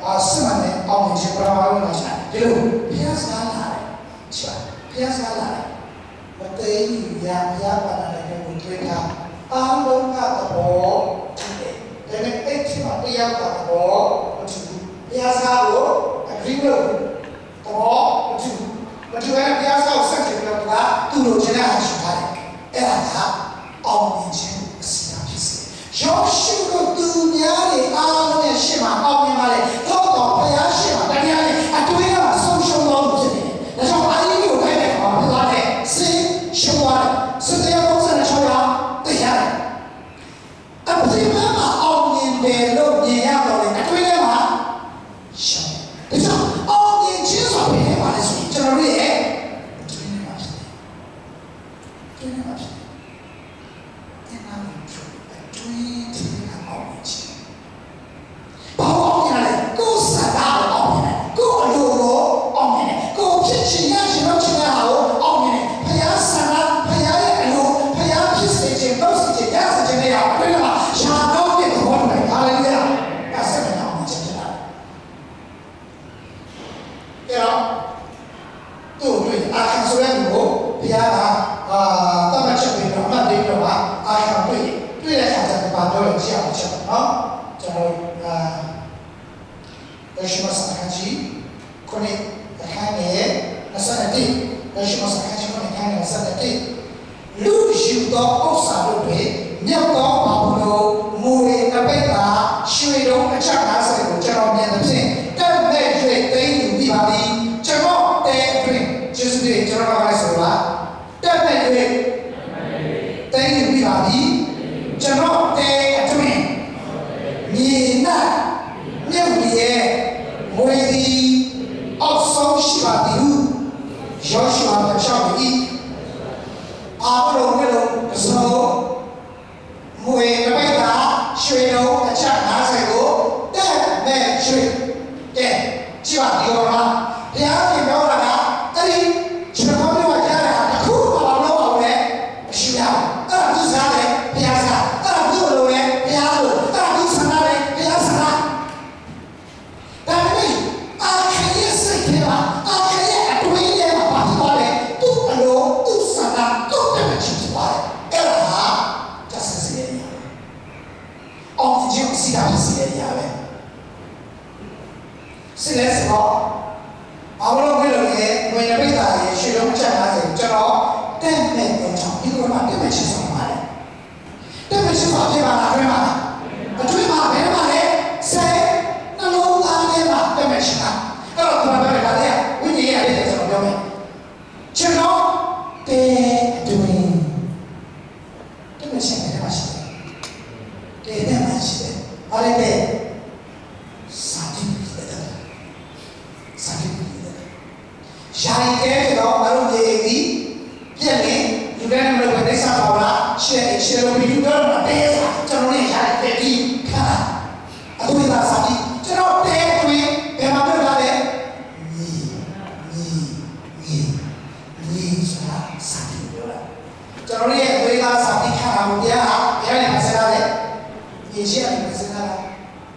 အာ၊ စစ်မှန်တဲ့ အောင်မြင်ခြင်း ပထမဆုံး ဝေငှချင်တာ။ ဒီလို ဘုရားစကားလာတယ်။ ကြည့်ပါ။ ဘုရားစကားလာတယ်။ မသိမ်းယူရ၊ ဘုရားဘဏ္ဍာတိုက်ထဲကို သွင်းထား။ အားလုံးက သဘောတူတယ်။ ဒါပေမဲ့ အဲ့ထဲမှာ တစ်ယောက်က သဘောမတူဘူး။ ဘုရားစကားကို agree မလုပ်ဘူး။ သဘောမတူဘူး။ မတူဘဲနဲ့ ဘုရားစကားကို ဆန့်ကျင်ပြီးတော့ သူက သူလိုချင်တဲ့ဟာ ယူထားတယ်။ အဲ့ဒါက အောင်မြင်ခြင်းကို အစီအစဉ်ဖြစ်စေတယ်။ ယောရှုတို့ သူများတွေ အားလုံးရဲ့ရှေ့မှာ အောင်မြင်ပါတယ်။ သို့သော် ဘုရားရှေ့မှာ တနည်းအားဖြင့် အတွင်းထဲမှာ ဆုံးရှုံးသောသူ ဖြစ်နေတယ်။ ဒါကြောင့် အာရင်းမြို့ကို တိုက်တဲ့အခါမှာ ဘယ်လိုလဲ။ စျေးရှုံးသွားတယ်။ စစ်သည် သုံးဆယ့်နှစ်ယောက် သေရတယ်။ အပြင်ဘက်မှာ အောင်မြင်တယ်လို့ မြင်ရသော်လည်း အတွင်းထဲမှာ ရှုံးတယ်။ ဒါကြောင့် အောင်မြင်ခြင်းဆိုတာ ဘယ်ထဲမှာလဲဆိုရင် ကျွန်တော်တို့ရဲ့ အတွင်းထဲမှာ ဖြစ်တယ်။ အတွင်းထဲမှာ ဖြစ်တယ်။ အဲ့ဒါကို အတွင်းထဲက အောင်မြင်ခြင်း။ ဘာလို့ အောင်မြင်တာလဲ။ ကိုယ့်ဆန္ဒကို အောင်မြင်တယ်။ ကိုယ့်အလိုကို အောင်မြင်တယ်။ ကိုယ်ဖြစ်ချင် ရချင် လုပ်ချင်တဲ့ဟာကို အောင်မြင်တယ်။ ဘုရားဆန္ဒ၊ ဘုရားရဲ့အလို၊ ဘုရားဖြစ်စေချင်၊ လုပ်စေချင်၊ ရစေချင်တဲ့ဟာ အတွင်းထဲမှာ ရာနှုန်းပြည့် သဘောတူတယ်။ ဟာလေလုယာ။ ဒါ စစ်မှန်တဲ့ အောင်မြင်ခြင်း ဖြစ်လာတယ်။ အဲ့တော့ သူ့ကိုတွေ့တယ်။ အာခန်ဆိုတဲ့လူကို ဘုရားက အာ၊ သတ်မှတ်ချက်ပေးပြီးတော့ အမှတ်ပေးပြီးတော့မှ အာခန်ကိုတွေ့တယ်။ တွေ့တဲ့အခါကျတော့ ဘာပြောလဲ ကြည့်အောင် တစ်ချက်ပေါ့နော်။ ကျွန်တော်တို့၊ အာ၊ ယောရှု အခန်းကြီးခုနစ် အခန်းငယ် နှစ်ဆယ့်တစ်၊ ယောရှု အခန်းကြီးခုနစ် အခန်းငယ် နှစ်ဆယ့်တစ်။ လုယူသောဥစ္စာတို့တွင် မြတ်သော ဘာဘူးလုန်၊ ငွေနှစ်ပိဿာ၊ ရွှေတုံး အကျပ်ငါးဆယ်ကို ကျွန်တော်မြင်သဖြင့် တပ်မက်၍ သိမ်းယူမိပါသည်။ ကျွန်တော်တဲအတွင်း၊ ကျေးဇူးတင်၊ ကျွန်တော်က ဘာလဲဆိုတော့၊ တပ်မက်၍ သိမ်းယူမိပါသည်။ ကျွန်တော်တဲအတွင်း၊ မြေ၌ မြုပ်လျက်၊ ငွေသည် အောက်ဆုံးရှိပါသည်ဟု ယောရှုအား လျှောက်လေ၏။ ဘာဘူးလုန်၊ ငွေတံဆိပ်၊ ငွေနှစ်ပိဿာ၊ ရွှေတုံး အကျပ်ငါးဆယ်ကို တပ်မက်၍ ကဲ၊ ကြည့်ပါ၊ ဒီကောင်က ဘုရားသခင် ပြောတာက အဲ့ဒီ ယရိခေါမြို့က ရတဲ့ဟာ တစ်ခုမှ မလုပ်အောင်လဲ မရှိရဘူး။ အဲ့ဒါ ဘုရားစကားလဲ၊ ဘုရားစကား။ အဲ့ဒါ ဘုရားလိုလဲ၊ ဘုရားလို။ အဲ့ဒါ ဘုရားဆန္ဒလဲ၊ ဘုရားဆန္ဒ။ တဲအတွင်း တမချင်တယ် တမရှိတယ်။ တဲတယ် မရှိတယ်။ ဘာလဲတဲ။ စာတိပိဋကတ်။ စာတိပိဋကတ်။ ယာယီတဲဖြစ်တော့ ငါတို့မြေအိမ်ကြီး ပျက်နေ၊ လူတိုင်းနဲ့မလုပ်ဘဲ တိရစ္ဆာန်ဘာဝနာရှိတဲ့အိမ် ရှိတယ်လို့ မင်းတို့ပြောတော့မှ တဲစား။ ကျွန်တော်တို့ရဲ့ ယာယီတဲပြီး ခါ အသွေးသားစာတိ။ ကျွန်တော်တဲအတွင်း ဘယ်မှာလွတ်ထားလဲ။ မြေ၊ မြေ၊ မြေ၊ မြေဆိုတာ စာတိကိုပြောတာ။ ကျွန်တော်တို့ရဲ့ အသွေးသားစာတိ ခါ ကို ဘုရားက ဘယ်ကနေ ဖန်ဆင်းထားလဲ။ မြေရှိကနေ ဖန်ဆင်းထားတာ။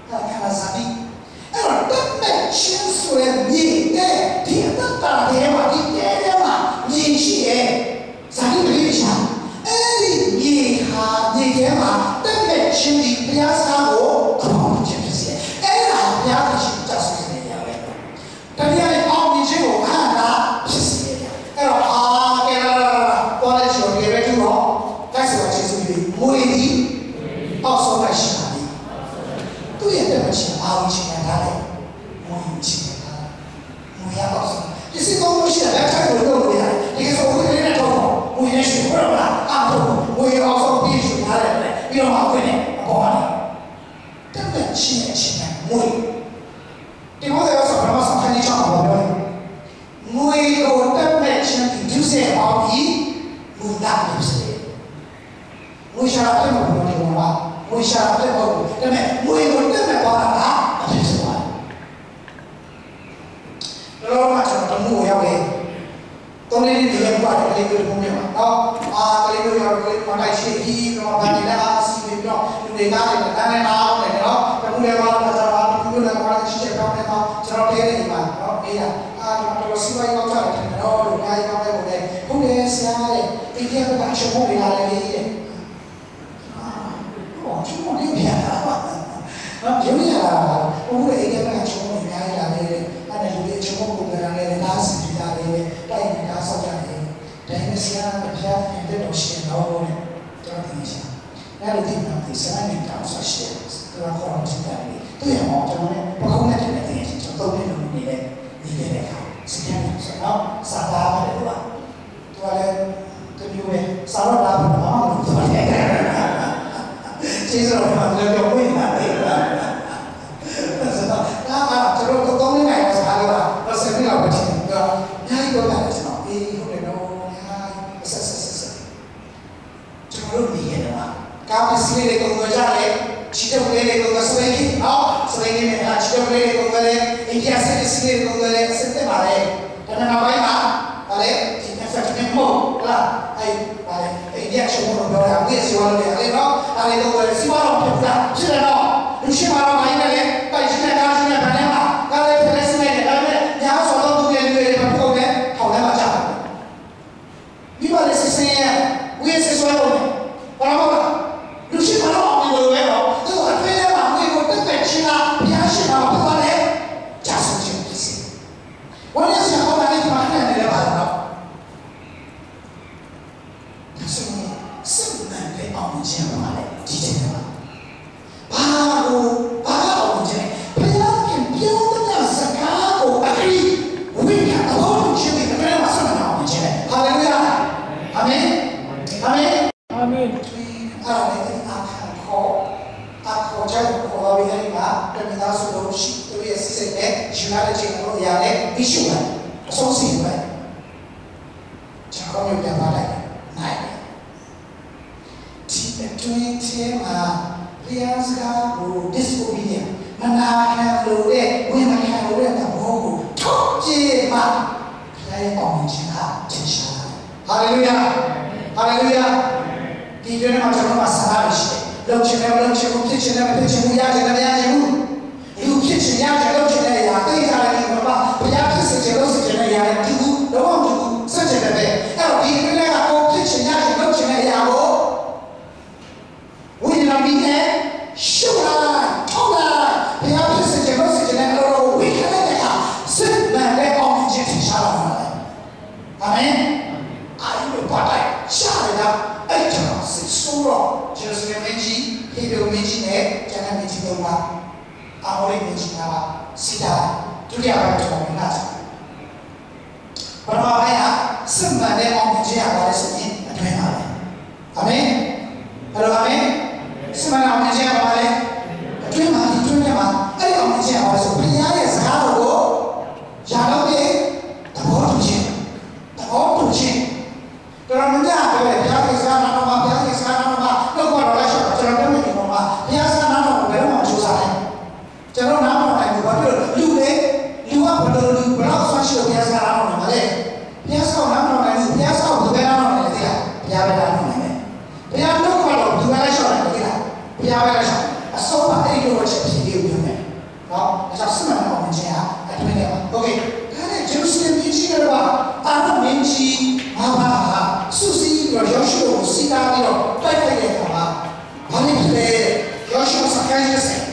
အဲ့ဒါ ခါ စာတိ။ အဲ့တော့ တတ်မှတ်ခြင်းဆိုတဲ့ မြေတဲ၊ ဒီအသက်တာထဲမှာ ဒီတဲထဲမှာ မြေရှိတယ်။ ဇာတိပတိပ္ပယ။ အဲ့ဒီမြေဟာ မြေထဲမှာ တတ်မှတ်ခြင်းသည် ဘုရားစကားကို အပေါင်းခြင်းဖြစ်စေတယ်။ အဲ့ဒါ ဘုရားသခင်ကျဆုံးစေတဲ့အရာပဲ။ တနည်းအားဖြင့် အောင်မြင်ခြင်းကို ခံတာဖြစ်စေတယ်။ အဲ့တော့ အာ ကဲ လာ လာ လာ လာ သွားတဲ့ ရှင် တကယ်ပဲ တူတော့ တိုက်ဆိုပါ ကျေးဇူးတင်။ ငွေသည် အောက်ဆုံး၌ ရှိပါသည်။ သူ့ရဲ့ တတ်မှတ်ခြင်း ဘာကို အခြေခံထားလဲ။ ငွေကို အခြေခံထားတာ။ ငွေက အောက်ဆုံး။ ပစ္စည်းသုံးမျိုးရှိတာ လက်ထပ်လို့ လုပ်လို့ရတယ်။ တကယ်ဆို ငွေနဲ့ ထုတ်ပေါ့။ ငွေနဲ့ ရွှေ ဟုတ်မလား။ အာ မဟုတ်ဘူး။ ငွေက အောက်ဆုံး ပြီး ရွှေ ထားတယ်။ ပြီးတော့မှ အခွင့်နဲ့ အပေါ်ကနေ တတ်မှတ်ခြင်းနဲ့ အခြေခံ ငွေ။ ဒီဘက်ကတော့ ပထမဆုံး ခန်းကြီး ခြောက်မှာ ပြောတယ်။ ငွေကို တတ်မှတ်ခြင်းသည် ဒုစရိုက်ပေါင်း၏ မူလဖြစ်စေတယ်။ ငွေရှာတာ အပြစ်မဟုတ်ဘူး။ ငွေရှာတာ အပြစ်မဟုတ်ဘူး။ ဒါပေမဲ့ ငွေကို တတ်မှတ်သွားတာက အပြစ်ဖြစ်သွားတယ်။ တလောကမှ ကျွန်တော် တမူးကို ရောက်တယ်။ သုံးလေးနှစ် နေခဲ့ဖူးပါတယ်။ ကလေးမျိုး တမူးမြို့မှာနော်။ အာ ကလေးမျိုးရောက်တော့ ကလေးမျိုးမှာ တိုက်ရှိပြီးတော့ ဘာနေလဲ အာ စီးနေပြီးတော့ လူတွေ ကားတွေ လမ်းထဲမှာ အောင်းနေတယ်နော်။ တမူးထဲမှာတော့ ကျွန်တော် တမူးမြို့ထဲမှာ ရှိတဲ့ ကောင်းထဲမှာ ကျွန်တော် တဲနေမှာနော်။ မေးတာ အာ ကျွန်တော် တော်တော် စီးပွားရေး ကောင်းကြတယ် ထင်တယ်နော်။ လူ အများကြီး ကောင်းတဲ့ပုံနဲ့။ ဟုတ်တယ် ဆရာတဲ့။ အိန္ဒိယဘက်က အရှုံး ပုံတွေ လာတယ်လေတဲ့။ အာ ဟော အရှုံး ပုံတွေ များတာပါ။ နော် ပြောရတာပါ။ ဟုတ်တယ် အိန္ဒိယဘက်က အရှုံး ပုံတွေ အများကြီး လာတယ်တဲ့။ အဲ့ဒါ လူတွေ အရှုံး ပုံ ပုံတွေ လာတယ်တဲ့။ ဒါ စီးပြီး လာတယ်တဲ့။ တိုက်ရင် ဒါ ဆောက်ကြတယ်။ ဒါပေမဲ့ ဆရာက ဘုရားသခင် အသက်တော် ရှိတယ်နော်တဲ့။ ကျွန်တော် သင်နေချင်တယ်။ အဲ့လို သိမှ သိစမ်းနေ တောင်းဆို ရှိတယ်။ သူက ခေါ်တော့ မသိတာလေ။ သူ့ရဲ့ မောင် ကျွန်တော်နဲ့ ပခုံးနဲ့ တင်နေ သင်နေချင် ကျွန်တော် သုံးနှစ်လုံး နေလဲ နေခဲ့တဲ့အခါ စမ်းနေဆိုတော့ စာသားပါတယ် သူက။ သူကလည်း တမျိုးပဲ။ စာတော့ သားပြီးတော့ ဘာမှ မလုပ်တော့ဘူး။ ကျေးဇူးတော် ပြော ပြော ဝင်လာတယ်။ ဆိုတော့ ဒါက ကျွန်တော်တို့ သုံးနှစ် နာရီ စာလို့ လား။ တော့ ဆယ်နှစ် လောက်ပဲ ထင်တယ်။ သူက အများကြီး ပြောပြတယ် ကျွန်တော်။ အေး ဟုတ်တယ်နော်။ အများကြီး အဆက်ဆက်ဆက်ဆက် ကျွန်တော်တို့ နေခဲ့တယ်မှာ ကားပစ္စည်းလေးတွေ ကုန်သွယ်ကြတယ်။ ချီတုပ်လေးတွေ ကုန်သွယ် စပိန်ကီ နော်။ စပိန်ကီနဲ့ ချီတုပ်လေးတွေ ကုန်သွယ်တယ်။ အိန္ဒိယ စက်ပစ္စည်းလေးတွေ ကုန်သွယ်တယ်။ အဆင်သင့်ပါတယ်။ ဒါပေမဲ့ နောက်ပိုင်းမှာ ဘာလဲ ဒီ effect နဲ့ မဟုတ်ဘူးလား။ အဲ့ ဘာလဲ အိန္ဒိယ အရှုံး ပုံလို့ ပြောတာ။ ငွေ အရှုံး လုပ်တယ်လေနော်။ ဒါတွေ ကုန်သွယ်တယ်။ စီးပွားတော့ မဖြစ်ဘူးလား။ ဖြစ်တယ်နော်။ လူရှင်းမှာတော့ ဘာကြီးနဲ့လဲ ပိုက်ကြီးနဲ့ ကားကြီးနဲ့ ဗန်ထဲမှာ ကားလေး ဖယ်လဲ စပိန်နဲ့ ဒါပေမဲ့ များစွာသော သူငယ်လူငယ်တွေ မဖြစ်ကုန်နဲ့ ထောင်ထဲမှာ ကျတယ်။ မိဘတွေ စစ်ဆင်ရေး၊ ငွေ စစ်စွဲပုံနဲ့ ဘာလို့လဲ။ လူရှင်းမှာတော့ အောင်မြင်လို့ပဲတော့။ သူ့အတွင်းထဲမှာ ငွေကို တတ်မှတ်ခြင်းက ဘုရားရှေ့မှာ ဘာဖြစ်သွားလဲ။ ကျဆုံးခြင်း ဖြစ်စေတယ်။ ဝမ်းနည်းစရာ ကောင်းတာလေး ဒီမှာ ခဏနေလဲပါတော့။ ဒါဆိုရင် စစ်မှန်တဲ့ အောင်မြင်ခြင်း ဘာလဲ။ ဒီထဲမှာ ဘာကို ဘာက အောင်မြင်ခြင်းလဲ။ ဘုရားသခင် ပြောသမျှ စကားကို agree ဝန်ခံ သဘောတူခြင်းသည် အမြဲတမ်း စစ်မှန်တဲ့ အောင်မြင်ခြင်းပဲ။ ဟာလေလုယာ။ အာမင်။ အာမင်။ အာမင်။ အဲ့ဒါလည်း အဲ့ဒီ အခါခေါ် အခါခေါ်ကြလို့ ခေါ်သွားပြီး အဲ့ဒီမှာ တမိသားစုလုံးရှိ သူတို့ရဲ့ စည်းစိမ်နဲ့ ယူထားတဲ့ ချိန်တော်အရာနဲ့ မီးရှို့လိုက်။ အဆုံးစီရင်လိုက်။ ကျွန်တော်တို့ ပြန်သွားလိုက်တယ်။ နိုင်တယ်။ ဒီအတွင်းထဲမှာ ဘုရားစကားကို disobedient မနာခံလို့တဲ့ ဝန်မခံလို့တဲ့ သဘောကို ထုတ်ပစ်မှ ဘုရားရဲ့ အောင်မြင်ခြင်းက ထင်ရှားလာတယ်။ ဟာလေလုယာ။ ဟာလေလုယာ။ ဒီအတွင်းထဲမှာ ကျွန်တော်တို့မှာ ဆန္ဒတွေရှိတယ်။ လုပ်ချင်တယ် မလုပ်ချင်ဘူး။ ဖြစ်ချင်တယ် မဖြစ်ချင်ဘူး။ ရချင်တယ် မရချင်ဘူး။ လူဖြစ်ချင် ရချင် လုပ်ချင်တဲ့အရာ၊ သိကြတဲ့ ဒီမှာ ဘုရားဖြစ်စေချင် လုပ်စေချင်တဲ့အရာနဲ့ တူဘူး၊ လုံးဝမတူဘူး။ ဆန့်ကျင်ဘက်ပဲ။ အဲ့တော့ ဒီအတွင်းထဲက ကိုယ်ဖြစ်ချင် ရချင် လုပ်ချင်တဲ့အရာကို ဝိညာဉ်တော်မီးနဲ့ ရှို့လိုက်၊ ထုတ်လိုက်။ ဘုရားဖြစ်စေချင် လုပ်စေချင်တဲ့ အလိုတော်ကို ဝန်ခံလိုက်တဲ့အခါ စစ်မှန်တဲ့ အောင်မြင်ခြင်း ထင်ရှားလာမှာပဲ။ အာမင်။ အာရုံပါတိုက်ကြတယ်ဗျာ။ အဲ့ဒီမှာ စိတ်ဆိုးတော့ ယေရုရှလင်မင်းကြီး၊ ဟေဗြုန်မင်းကြီးနဲ့ ကျန်တဲ့မင်းကြီးသုံးပါး၊ အာမောရိမင်းကြီးငါးပါး စစ်တာ။ ဒုတိယပိုင်း ကျွန်တော် မင်းသား ပထမပိုင်းက စစ်မှန်တဲ့အောင်မြင်ခြင်းဟာဘာလဲဆိုရင်အတွင်းမှာပဲ။ အာမင်။ ဘယ်လိုအာမင်။ စစ်မှန်တဲ့အောင်မြင်ခြင်းဟာဘာလဲ။ အတွင်းမှာ၊ ဒီအတွင်းထဲမှာ။ အဲ့ဒီအောင်မြင်ခြင်းဟာဘာလဲဆို ဘုရားရဲ့စကားတော်ကိုယာကုပ်ရဲ့သဘောတူခြင်း။ သဘောတူခြင်း။ တော်တော်များများပြောတယ်၊ ဘုရားရဲ့စကားနားထောင်ပါ၊ ဘုရားရဲ့စကားနားထောင်ပါ၊ နှုတ်ကပတ်တော်လိုက်လျှောက်ပါ။ ကျွန်တော်ပြောမယ်ဒီပေါ်မှာ ဘုရားစကားနားထောင်ဖို့ဘယ်တော့မှမကြိုးစားနဲ့။ ကျွန်တော်နားမထောင်နိုင်ဘူး။ ဘာဖြစ်လို့လဲ။ လူလေ၊ လူကဘယ်လို၊ လူဘယ်လောက်အစွမ်းရှိလို့ဘုရားစကားနားထောင်နိုင်မှာလဲ။ ဘုရားစကားကိုနားမထောင်နိုင်ဘူး။ ဘုရားစကားကိုဘယ်သူပဲနားထောင်နိုင်လဲသိလား။ ဘုရားပဲနားထောင်နိုင်တယ်။ ဘုရားနှုတ်ကပတ်တော်ဘယ်သူပဲလိုက်လျှောက်နိုင်လဲသိလား။ ဘုရားပဲလိုက်လျှောက်။ အဆုံးမှာအဲ့ဒီလိုပဲချက်ဖြစ်ပြီးပြောမယ်နော်။ ဒါကြောင့်စစ်မှန်တဲ့အောင်မြင်ခြင်းဟာအတွင်းထဲမှာ။ Okay။ ဒါနဲ့ Jerusalem မင်းကြီးတွေပါ၊ အာရဘ်မင်းကြီးငါးပါးဟာ စုစည်းပြီးတော့ ယောရှုကို ဆီးတားပြီးတော့ တိုက်ခိုက်တဲ့အခါမှာ ဘာဖြစ်လဲ။ ယောရှု အခန်းကြီးတစ်ဆယ်၊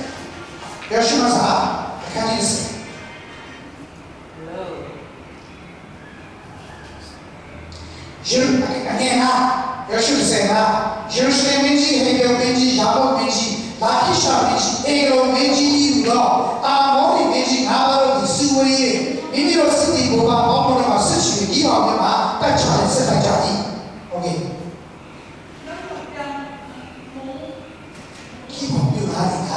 ယောရှု အခန်းကြီးတစ်ဆယ်။ ယေရု၊ အငယ်ငါး၊ ယောရှု တစ်ဆယ်ငါး၊ ယေရုရှလင်မင်းကြီး၊ ဟေဗြဲမင်းကြီး၊ ယာမုတ်မင်းကြီး၊ လာခိရှ်မင်းကြီး၊ ဧဂလုန်မင်းကြီးတည်းဟူသော အာမောရိမင်းကြီးငါးပါးတို့သည် စုဝေး၍ မိမိတို့စစ်သည်ဘိုးဘွားပေါင်းတို့နှင့် စစ်ချီ၍ ဂိဗောင်မြို့မှ တပ်ချ၍ စစ်တိုက်ကြ၏။ Okay။ ဂိဗောင်မြို့သားတွေက ဣ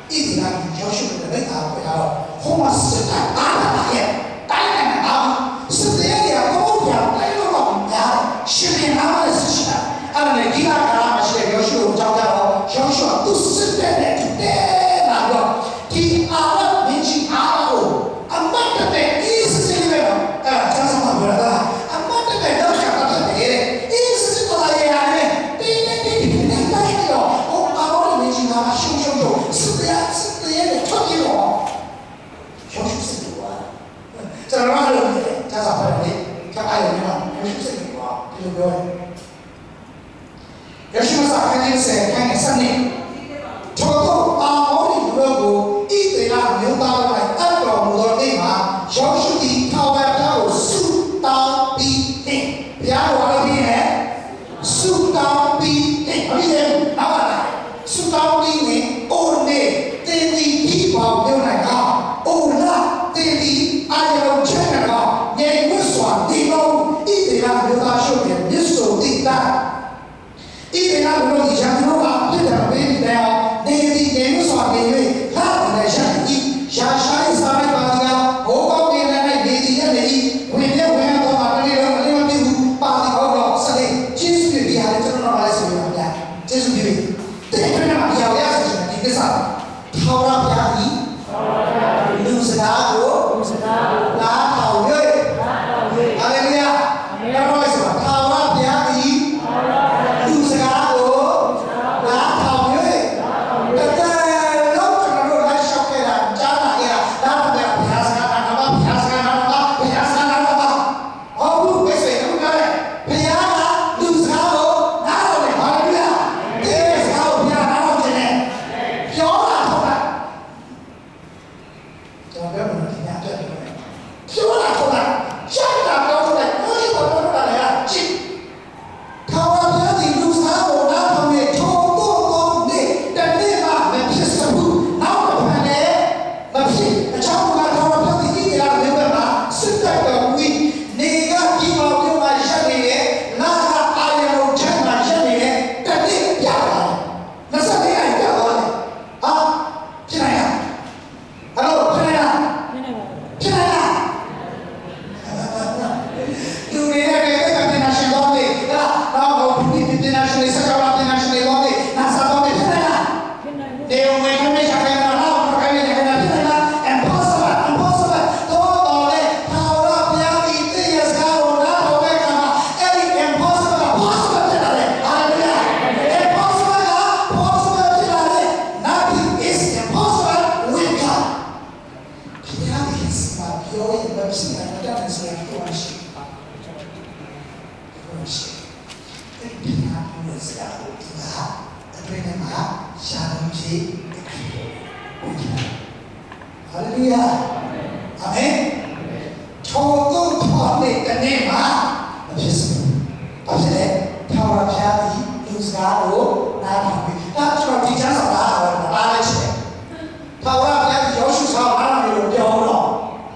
သရေလလူယောရှုကို လက်နက်အားကိုးထားတော့ ဟိုမှာစစ်တပ်အားလာတာရဲ့ တိုင်းနိုင်ငံအားလုံး၊ စစ်သည်တွေက သုံးထောင် သုံးထောင်လောက်များတယ်။ ရှင်ဘုရင်ငါးပါးနဲ့ စစ်ချီတာ။ အဲ့ဒါနဲ့ ဂိလဒ်ကာလမှာရှိတဲ့ ယောရှုကို အကြောင်းကြားတော့ ယောရှုက သူ့စစ်တပ်နဲ့အတူ တက်လာပြီးတော့ ဒီအာရဘ်မင်းကြီးငါးပါးကို အမှတ်တမဲ့ အေးအေးဆေးဆေးလေးပဲနော်။ အဲ့ဒါ ကျမ်းစာမှာပြောတာ။ အမှတ်တမဲ့ နောက်ကျန်တာဖြစ်တယ်တဲ့။ အေးအေးဆေးဆေး တော်တော်ရရလေးပဲ။ တင်းတင်းတင်းတင်းတင်း တိုက်ပြီးတော့ ဟိုအာရဘ်မင်းကြီးငါးပါး ရှုံးရှုံးရှုံး စစ်တပ်၊ စစ်တပ်နဲ့ ထွက်ပြေးတော့ ယောရှုစိတ်ပူသွားတယ်။ ကျွန်တော်တို့အားလုံးလည်း ကျမ်းစာဖတ်တယ်လေ။ ကျွန်တော်အားလုံးလည်း ယောရှုစိတ်ပူသွားတယ်။ ဒီလိုပြောတယ်။ ယောရှု အခန်းကြီးတစ်ဆယ် အခန်းငယ်ဆယ့်နှစ်။ ထိုသို့အာမောရိလူမျိုးကို ဣသရေလအမျိုးသားတို့၌ အပ်တော်မူသောနေ့မှာ ယောရှုသည် ထာဝရဘုရားကို ဆုတောင်းပြီးနှင့်၊ ဘုရားကို အားလုံးပြီးနဲ့ ဆုတောင်းပြီးနှင့်၊ ပြီးရင် နောက်လာတယ်။ ဆုတောင်းပြီးနှင့် အိုနေ၊ သင်သည် ဂိဗောင်မြို့၌၎င်း၊ အိုလ၊ သင်သည် အာယလုန်ချိုင့်၌၎င်း ငြိမ်ဝပ်စွာ နေသော်၊ ဣသရေလအမျိုးသားတို့သည် မြစ်ဆိုသည်အတိုင်း ဣသရေလလူတို့သည် ရန်သူတို့အား အပြစ်ဒဏ်ပေးမည်တိုင်အောင် နေသည်ငြိမ်ဝပ်စွာနေ၍ လသည်လည်းရပ်နေ၏။ ယာရှါ၏စာတိုက်ပါသည်ကား၊ မိုဃ်းကောင်းကင်အလယ်၌ နေသည်ရပ်နေ၏။ ဝင်လည်းဝင်ရသော်ငြား တနေ့လုံးအလျှင်းမပျက်ဟု ပါသည်။ ဟုတ်တော့ ဆယ့်လေး။ ကျေးဇူးပြု၊ ဒီဟာလည်း ကျွန်တော်တို့ နားလည်စေချင်ပါဗျာ။ ကျေးဇူးပြု၊ သင့်အတွင်းထဲမှာ ဒီဟာကို ရစေချင်တယ်။ ဒီကိစ္စကို ထာဝရဘုရားသည် လူစကားကို နားထောင်၍ ဟာလေလုယာ နားထောင်၊ ထာဝရဘုရားသည် လူစကားကို နားထောင်၍ တစ်သက်လုံး ကျွန်တော်တို့ လိုက်လျှောက်ခဲ့တာ၊ ကြားနာခဲ့တာ၊ နားထောင်ခဲ့တာ၊ ဘုရားစကားနားထောင်ပါ၊ ဘုရားစကားနားထောင်ပါ၊ ဘုရားစကားနားထောင်ပါ။ ဟုတ်ဘူး၊ မိတ်ဆွေ၊ အခုပြောတယ်၊ ဘုရားက လူစကားကို နားထောင်တယ်။ ဟာလေလုယာ။ သင့်ရဲ့စကားကို ဘုရားနားထောင်ချင်တယ်။ ပြောတာထုတ်တာ။ ကျွန်တော်ပြောလို့ ဒီညအတွက်ပြောမယ်။ ပြောတာထုတ်တာ၊ ရိုက်တာပြောထုတ်တာ၊ ပြောတာပြောထုတ်တာလည်း ကြည့်။ ထာဝရဘုရားသည် လူစကားကို နားထောင်၍ ထိုသို့သောနေ့ တစ်နေ့မှ မဖြစ်စဖူး၊ နောက်တဖန်လည်း မဖြစ်။ အကြောင်းမူကား၊ ထာဝရဘုရားသည် ဣသရေလမျိုးဘက်မှ စစ်တိုက်တော်မူ၏။ နေက ဂိဗောင်မြို့မှာ ရပ်နေလျက်၊ လက အာယလုန်ချိုင့်မှာ ရပ်နေလျက် တစ်နေ့ပျောက်သွားတယ်။ နှစ်ဆယ့်လေးနာရီပျောက်သွားတယ်။ ဟာ၊ ဖြစ်နိုင်လား။ အဲ့လို ဖြစ်နိုင်လား။ ဖြစ်နိုင်လား။ လူတွေနဲ့ သိပ္ပံပညာရှင်သွားနေ၊ အဲ့ဒါ နောက် ဟို ပညာရှင်တွေ၊ စက်ရုပ်ပညာရှင်တွေသွားနေ၊ NASA သွားနေ၊ ဖြစ်နိုင်လား။ နေဝင်ခဲ့တဲ့ ရခိုင်ကမ်း၊ နောက် ရခိုင်ကမ်း ဖြစ်နိုင်လား။ Impossible, impossible. သို့သော်လည်း ထာဝရဘုရားသည် သင့်ရဲ့စကားကို နားထောင်တဲ့အခါမှာ အဲ့ဒီ impossible က possible ဖြစ်လာတယ်။ Hallelujah. Impossible က possible ဖြစ်လာတယ်။ Nothing is impossible with God. ဘုရားသခင်ဆီမှာပြောရင် မဖြစ်နိုင်၊ မတတ်နိုင်စရာ တစ်ခုမှမရှိဘူး။ တစ်ခုမှမရှိဘူး။ အဲ့ဒီဘုရားပြောတဲ့စကားကို သူက အတွင်းထဲမှာ ရာဇဝင်ကြီး တစ်ခုကို ဝင်ထားတယ်။ ဟာလေလုယာ။ အာမင်။ ထိုသို့သောနေ့တစ်နေ့မှာ မဖြစ်စေ။ ဘာဖြစ်လဲ။ ထာဝရဘုရားသည် လူစကားကို နားထောင်ပြီ။ ဒါကျွန်တော် ဒီကျမ်းစာ နားထောင်တာ နားလည်ချင်တယ်။ ထာဝရဘုရားသည် ယောရှုစကားကို နားထောင်တယ်လို့ ပြောတော့၊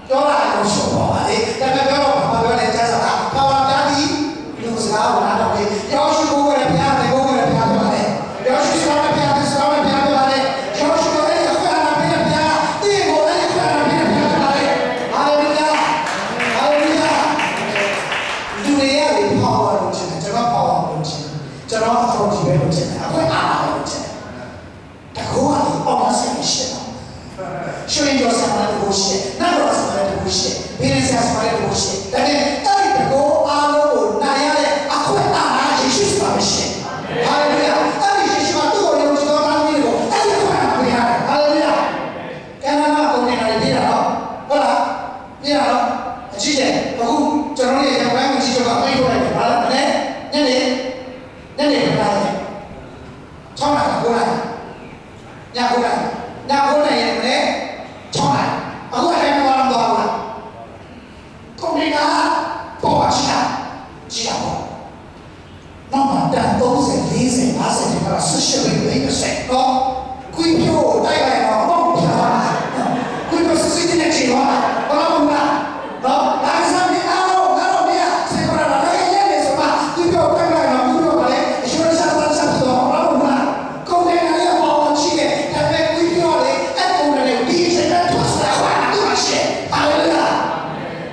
ပြောတာက ယောရှုအပေါ်ပါလေ။ ဒါပေမဲ့ ပြောတော့ ဘာပြောလဲ။ ကျမ်းစာက ထာဝရဘုရားသည် အဲ့ဒီ power လိုချင်တယ်။ ကျွန်တော် power လိုချင်တယ်။ ကျွန်တော် authority ပဲလိုချင်တယ်။ အခွင့်အာဏာပဲလိုချင်တယ်။ တကူကလေ အောင်မဆင်ရှင်းတော့ ရွှေကျော်ဆရာမလည်းတကူရှင်း၊ နတ်တော်ဆရာမလည်းတကူရှင်း၊ ဘီလင်ဆရာမလည်းတကူရှင်း။ ဒါပေမဲ့အဲ့ဒီတကူအားလုံးကိုနိုင်ရတဲ့အခွင့်အာဏာယေရှုရှိမှပဲရှင်း။ Hallelujah. အဲ့ဒီယေရှုကသူ့ကိုယုံကြည်သောသားသမီးတွေကိုအဲ့ဒီအခွင့်အာဏာပေးထားတယ်။ Hallelujah. ကနဒါမှာ container တွေပြေးတာနော်။ ဟုတ်လား။ ပြေးတာနော်။ အကြီးကျယ်။ အခုကျွန်တော်တို့ရဲ့ရန်ကုန်တိုင်းဝန်ကြီးချုပ်ကသွေးထုတ်လိုက်တယ်။ ဘာလဲ။ မနေ့ညနေ၊ ညနေဘယ်နာရီလဲ။ ခြောက်နာရီ၊ ကိုးနာရီ။ ညကိုးနာရီ။ ညကိုးနာရီရဲ့မနေ့ခြောက်နာရီ။ အခုအတိုင်းသွားတော့သွားလို့လား။ container ပေါ်မှာရှိတာ။ ရှိတာပေါ့။ နောက်မှာတန်သုံးဆယ်၊ လေးဆယ်၊ ငါးဆယ်၊ ဒီမှာဆယ့်ရှစ်ဘီ၊ လေးဆယ်နော်။ ခွေးဖြိုးကိုတိုက်လိုက်တော့ မဟုတ်ဘူးဗျာ။ ခွေးဖြိုးစစ်စစ်နဲ့ခြေသွားတာ။ ဘာလို့လဲ။ နော်။ ဒါကစားမင်းအားလုံး၊ ငါတို့မင်းကစိတ်ခေါ်တာ။ ဒါကရက်နေဆိုမှ ခွေးဖြိုးကိုတိုက်လိုက်တော့ ခွေးဖြိုးကလည်းအရှုံးတစ်စား၊ တစ်စားဖြစ်သွားမှာ။ ဘာလို့လဲ။ container လေးက power ရှိတယ်။ ဒါပေမဲ့ခွေးဖြိုးကလေ အဲ့ container လေးကိုဒီအချိန်ပဲထွက်ဆိုတဲ့ အခွင့်အာဏာသူ့မှာရှိတယ်။ Hallelujah.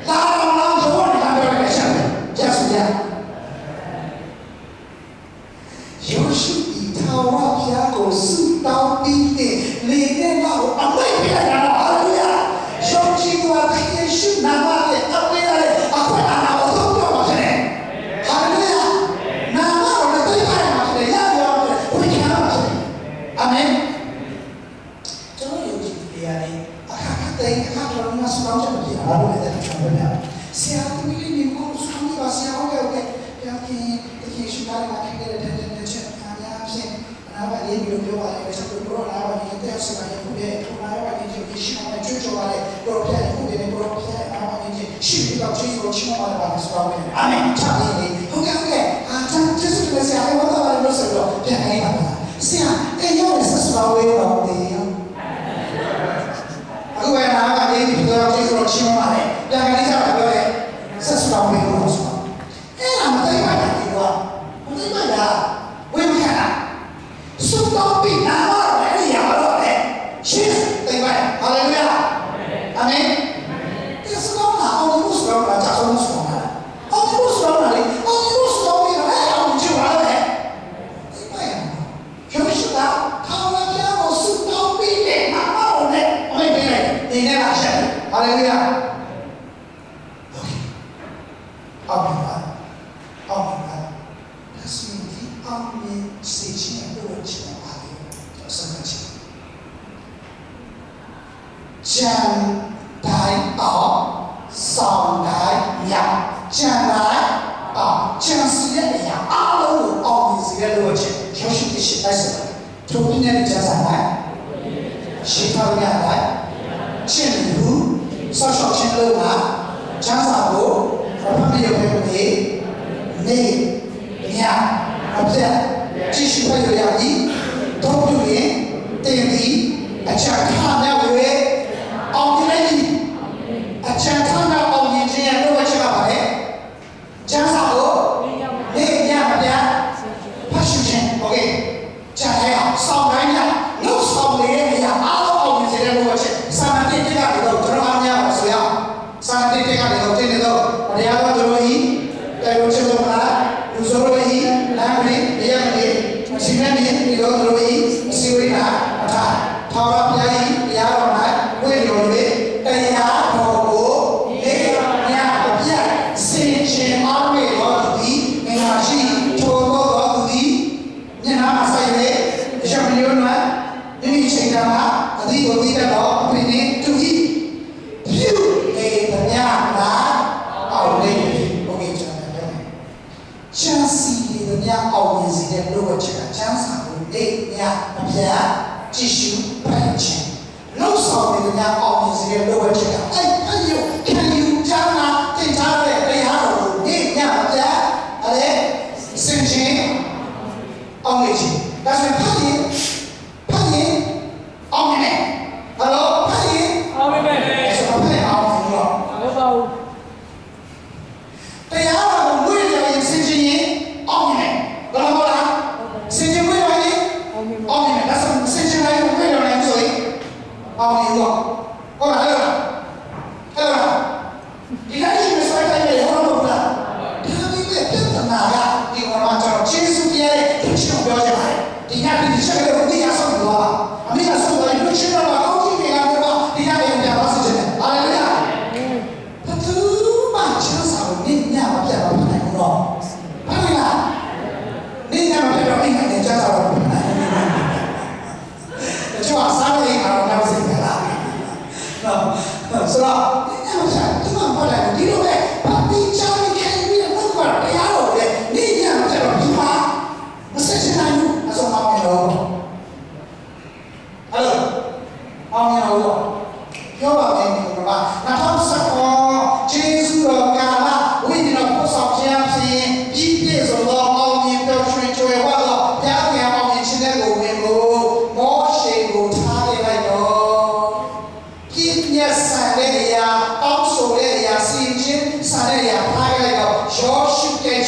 ဒါတော့ ကျွန်တော်တို့ကပြောရတဲ့ အချက်ပဲ။ Just ဗျာ။ ယေရှုသည်ထာဝရဘုရားကိုဆုတောင်းပြီးလျှင်၊ လေနှင့်လကိုအမိန့်ပေးလိုက်တာ။ Hallelujah. ယုံကြည်သူဟာ သခင်ယေရှုနာမဖြင့်အပ်ပေးထားတဲ့အခွင့်အာဏာကို အသုံးပြုရမှာဖြစ်တယ်။ Hallelujah. နာမတော်နဲ့သိမ်းပိုက်ရမှာဖြစ်တယ်။ ရယူရမှာဖြစ်တယ်။ ဝန်ခံရမှာဖြစ်တယ်။ အာမင်။ ကျွန်တော်ယုံကြည်သူတွေကလည်း အခါခါတိုင်း အခါတော်တော်များများ ဆုတောင်းချက်မပြည့်ဘူး။ ဘာလို့လဲ။ ဆရာသမီးလေးနေကို ဆုတောင်းပေးပါဆရာ။ ဟုတ်ကဲ့၊ ဟုတ်ကဲ့။ ဘုရားသခင်၊ သခင်ယေရှုနာမမှာ ခံခဲ့တဲ့ဒဏ်ရာဒဏ်ချက်အများအပြားဖြင့် အနာရောဂါငြိမ်းပြီလို့ပြောပါတယ်။ ဒါကြောင့် ကိုယ်တော်အနာရောဂါငြိမ်းချမ်း သက်ရောက်စေပါစေ။ အခုလည်း ကိုယ်နာရောဂါငြိမ်းချမ်း ယေရှုနာမနဲ့ ကြွေးကြော်ပါတယ်။ ကိုယ်တော်ဘုရားရဲ့ အခုလည်း ကိုယ်တော်ဘုရားရဲ့အနာရောဂါငြိမ်းချမ်း ရှိပြီတော့ ကျေးဇူးတော်ချီးမွမ်းပါတယ်။ ဘာလဲဆိုတော့ အာမင်။ ချပေးလေ။ ဟုတ်ကဲ့၊ ဟုတ်ကဲ့။ အာ၊ ကျေးဇူးတင်ပါတယ်ဆရာ။ အဲ၊ ဝမ်းသာပါတယ်လို့ဆိုပြီးတော့ ပြန်ခိုင်းပါလား။ ဆရာ၊ အဲ၊ ရောက်နေဆက်ဆုတောင်းပေးတော့တယ်။ အခုပဲနားကလေးတွေပြောတော့ ကျေးဇူးတော်ချီးမွမ်းပါတယ်။ ပြန်ခိုင်းကြတော့ ပြောတယ်။ ဆက်ဆုတောင်းပေးလို့ဆိုတော့ အဲ့ဒါမသိမ်းပိုက်တာ။ ဒီကွာ မသိမ်းပိုက်တာ။ ဝေဖန်တာ။ ဆုတောင်းပြီးနားတော့လည်း အဲ့ဒီရပါတော့လေ။ ရှင်းသိမ်းပိုက်။ Hallelujah. အာမင်။ ကဲ ဆုတောင်းတာ အောင်မြင်မှုဆုတောင်းတာ၊ ကျဆုံးမှုဆုတောင်းတာလား။ အောင်မြင်မှုဆုတောင်းတာလေ။ အောင်မြင်မှုဆုတောင်းပြီးတော့ အဲ့ဒါအောင်မြင်ခြင်းပါလေ။ သိမ်းပိုက်ရမှာ။ ယုံကြည်တာ ထာဝရဘုရားကိုဆုတောင်းပြီးနဲ့ နာမတော်နဲ့ အမိန့်ပေးလိုက်တယ်။ နေနဲ့လာရှက်တယ်။ Hallelujah. Okay. အောင်မြင်ပါ။ အောင်မြင်ပါ။ ဒါဆိုရင် ဒီအောင်မြင်စေခြင်းရဲ့ လိုအပ်ချက်နဲ့ အားလုံး ကျွန်တော် ဆက်လက်ကြည့်။ ကြံတိုင်းအောင်၊ ဆောင်တိုင်းမြောက်၊ ကြံတိုင်းအောင်၊ ကြံစည်တဲ့အရာအားလုံးကို အောင်မြင်စေတဲ့ လိုအပ်ချက်။ ယောရှုတစ်ရှစ် လိုက်ဆိုပါ။ ထိုပညတ်နှင့် ကြံစည်ပါ။ ရေးထားသမျှအတိုင်း ကျင့်နေဟု စောင့်ရှောက်ခြင်းအလို့ငှာ ကျမ်းစာကို မဖတ်မလျော့ဘဲမနေ၊ နေ့ညမပြတ် ကြည့်ရှုဖတ်ယူရမည်။ သို့ပြုလျှင် သင်သည် အကြံထမြောက်၍ အောင်မြင်လိမ့်မည်။ အကြံထမြောက် အောင်မြင်ခြင်းရဲ့ လိုအပ်ချက်က ဘာလဲ။ ကျမ်းစာကို နေ့ညမပြတ် ဖတ်ရှုခြင်း။ Okay. ကြံတိုင်းအောင်၊ ဆောင်တိုင်းမြောက်၊ လုပ်ဆောင်နေတဲ့အရာအားလုံး အောင်မြင်စေတဲ့ လိုအပ်ချက်။ စာမှာတင်ပြကနေတော့ ကျွန်တော်အားမရပါဘူးဆိုရအောင်။ စာမှာတင်ပြကနေတော့ တင်နေတော့ မတရားသောသူတို့၏ တိုက်ပွဲချစ်သောမလား၊ လူဆိုးတို့၏ လမ်းတွင် တရားမနေ၊ မထီမဲ့မြင်နေသောသူတို့၏ အစည်းအဝေး၌ မထား၊ ထာဝရဘုရား၏ တရားတော်၌ မွေ့လျော်၍ တရားတော်ကို နေ့ညမပြတ် ဆင်ခြင်အားထုတ်သောသူသည် မင်္ဂလာရှိ၏။ ထိုသို့သောသူသည် မျက်နှာမှစ၍ အရွယ်မရွေးမှ မိမိအချိန်တန်မှ အသီးကိုသီးတတ်သော အပင်နှင့်တူ၏။ ပြုလေသမျှသာ အောင်လိမ့်မည်။ Okay. ကျွန်တော်ပြန်ပြောမယ်။ ကြံစည်လေသမျှ အောင်မြင်စေတဲ့ လိုအပ်ချက်က ကျမ်းစာကို နေ့ညမပြတ် ကြည့်ရှုဖတ်ယူခြင်း။ လုပ်ဆောင်နေသမျှ အောင်မြင်စေတဲ့ လိုအပ်ချက်က အဲ့ဖတ်ယူခံယူကြားနာသင်ကြားတဲ့ တရားတော်ကို နေ့ညမပြတ် အဲ့ဒါဆင်ခြင် အောင်မြင်ခြင်း။ ဒါဆိုရင် ဖတ်ရင်၊ ဖတ်ရင် အောင်မြင်မယ်။ Hello. ဖတ်ရင် အောင်မြင်မယ်။ အဲ့ဆိုတော့ ဖတ်ရင် အောင်မြင်လို့ မဟုတ်ပါဘူး။ တရားတော်ကို မွေ့လျော်ရင်၊ ဆင်ခြင်ရင် အောင်မြင်မယ်။ ဘယ်လိုလဲ။ ဆင်ခြင်မွေ့လျော်ရင် အောင်မြင်မယ်။ အောင်မြင်မယ်။ ဒါဆို ဆင်ခြင်နိုင်ရင် မွေ့လျော်နိုင်ရင်ဆိုရင် အောင်မြင်လို့ ဟုတ်လား။ ဟုတ်လား။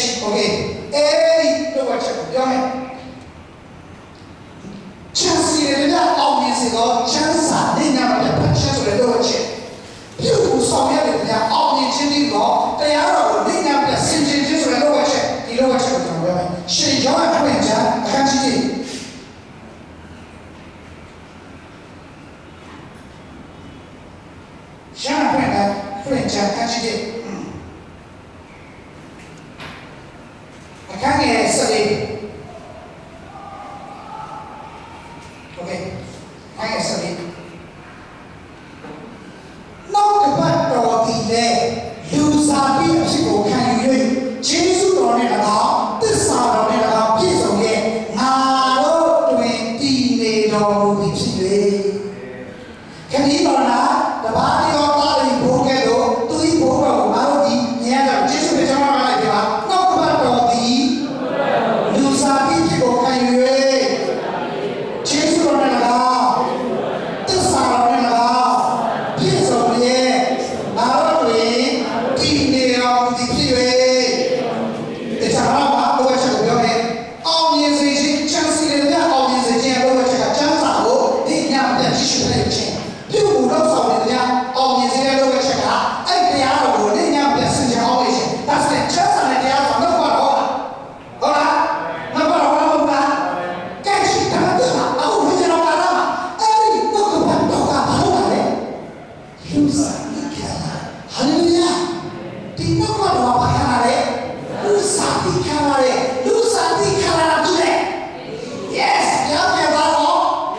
ရှိ။ Okay, အဲဒီလိုအပ်ချက်ကိုပြောမယ်။ ချမ်းသာတဲ့လမ်းအောင်မြင်စေသောချမ်းသာ၊ နေ့ညမပြတ်ဖန်ဆင်းဆိုတဲ့လိုအပ်ချက်၊ ပြုမှုဆောင်ရွက်တဲ့လမ်းအောင်မြင်ခြင်းတည်းသော၊ တရားတော်ကိုနေ့ညမပြတ်ဆင်ခြင်ခြင်းဆိုတဲ့လိုအပ်ချက်၊ ဒီလိုအပ်ချက်ကိုကျွန်တော်ပြောမယ်။ ရှင်ယောဟန်ခရစ်ယာန်အခန်းကြီးတစ်၊ ယောဟန်ခရစ်ယာန်အခန်းကြီးတစ်၊ အခန်းငယ်ဆယ့်လေး။ Okay, အခန်းငယ်ဆယ့်လေး။ နှုတ်ကပတ်တော်သည်လည်း၊ လူစားပြီးအဖြစ်ကိုခံယူ၍ ကျေးဇူးတော်နှင့်၎င်း၊ သစ္စာတော်နှင့်၎င်းပြည့်စုံလျက်၊ ငါတို့တွင်တည်နေတော်မူသည်ဖြစ်၍ ခမည်းတော်နား၊ တပါးတည်းသောသားတော်၏ဘိုးကဲ့သို့၊ သူ၏ဘိုးတော်ကိုငါတို့သည်မြင်ရကြပြီ။ ကျေးဇူးတင်ကြောင်းမင်္ဂလာဒ်ပါ။ နှုတ်ကပတ်တော်သည်၊ လူစားပြီးဖြစ်ကိုခံယူ၍ ကျေးဇူးတော်နှင့်၎င်း၊ သစ္စာတော်နှင့်၎င်း၊ ပြည့်စုံလျက်၊ ငါတို့တွင်တည်နေတော်မူသည်ဖြစ်၍ သေချာနားထောင်ပါ။ လိုအပ်ချက်ကိုပြောမယ်။ အောင်မြင်စေခြင်း၊ ချမ်းသာတဲ့လမ်းအောင်မြင်စေခြင်းရဲ့လိုအပ်ချက်က၊ ချမ်းသာကိုနေ့ညမပြတ်ကြည့်ရှုဖတ်ခြင်း၊ ပြုမှုလုပ်ဆောင်တဲ့လမ်းအောင်မြင်စေတဲ့လိုအပ်ချက်က၊ အဲ့ဒီတရားတော်ကိုနေ့ညမပြတ်ဆင်ခြင်အောင်လုပ်ခြင်း။ ဒါဆိုရင်ချမ်းသာတဲ့တရားဆိုတာနှုတ်ကပတ်တော်ပါ။ ဟုတ်လား။ နှုတ်ကပတ်တော်မဟုတ်လား။ ကဲရှိ၊ ဒါမှမဟုတ်အခုဝိညာဉ်တော်ကာလမှာအဲ့ဒီနှုတ်ကပတ်တော်ကဘာလုပ်တာလဲ။ လူစားပြီးခံလာတယ်။ Hallelujah. ဒီနှုတ်ကပတ်တော်ကဘာခံလာလဲ။ လူစားပြီးခံလာတယ်။ လူစားပြီးခံလာတာသူလဲ။ Yes, ဘုရားပြန်သွားတော့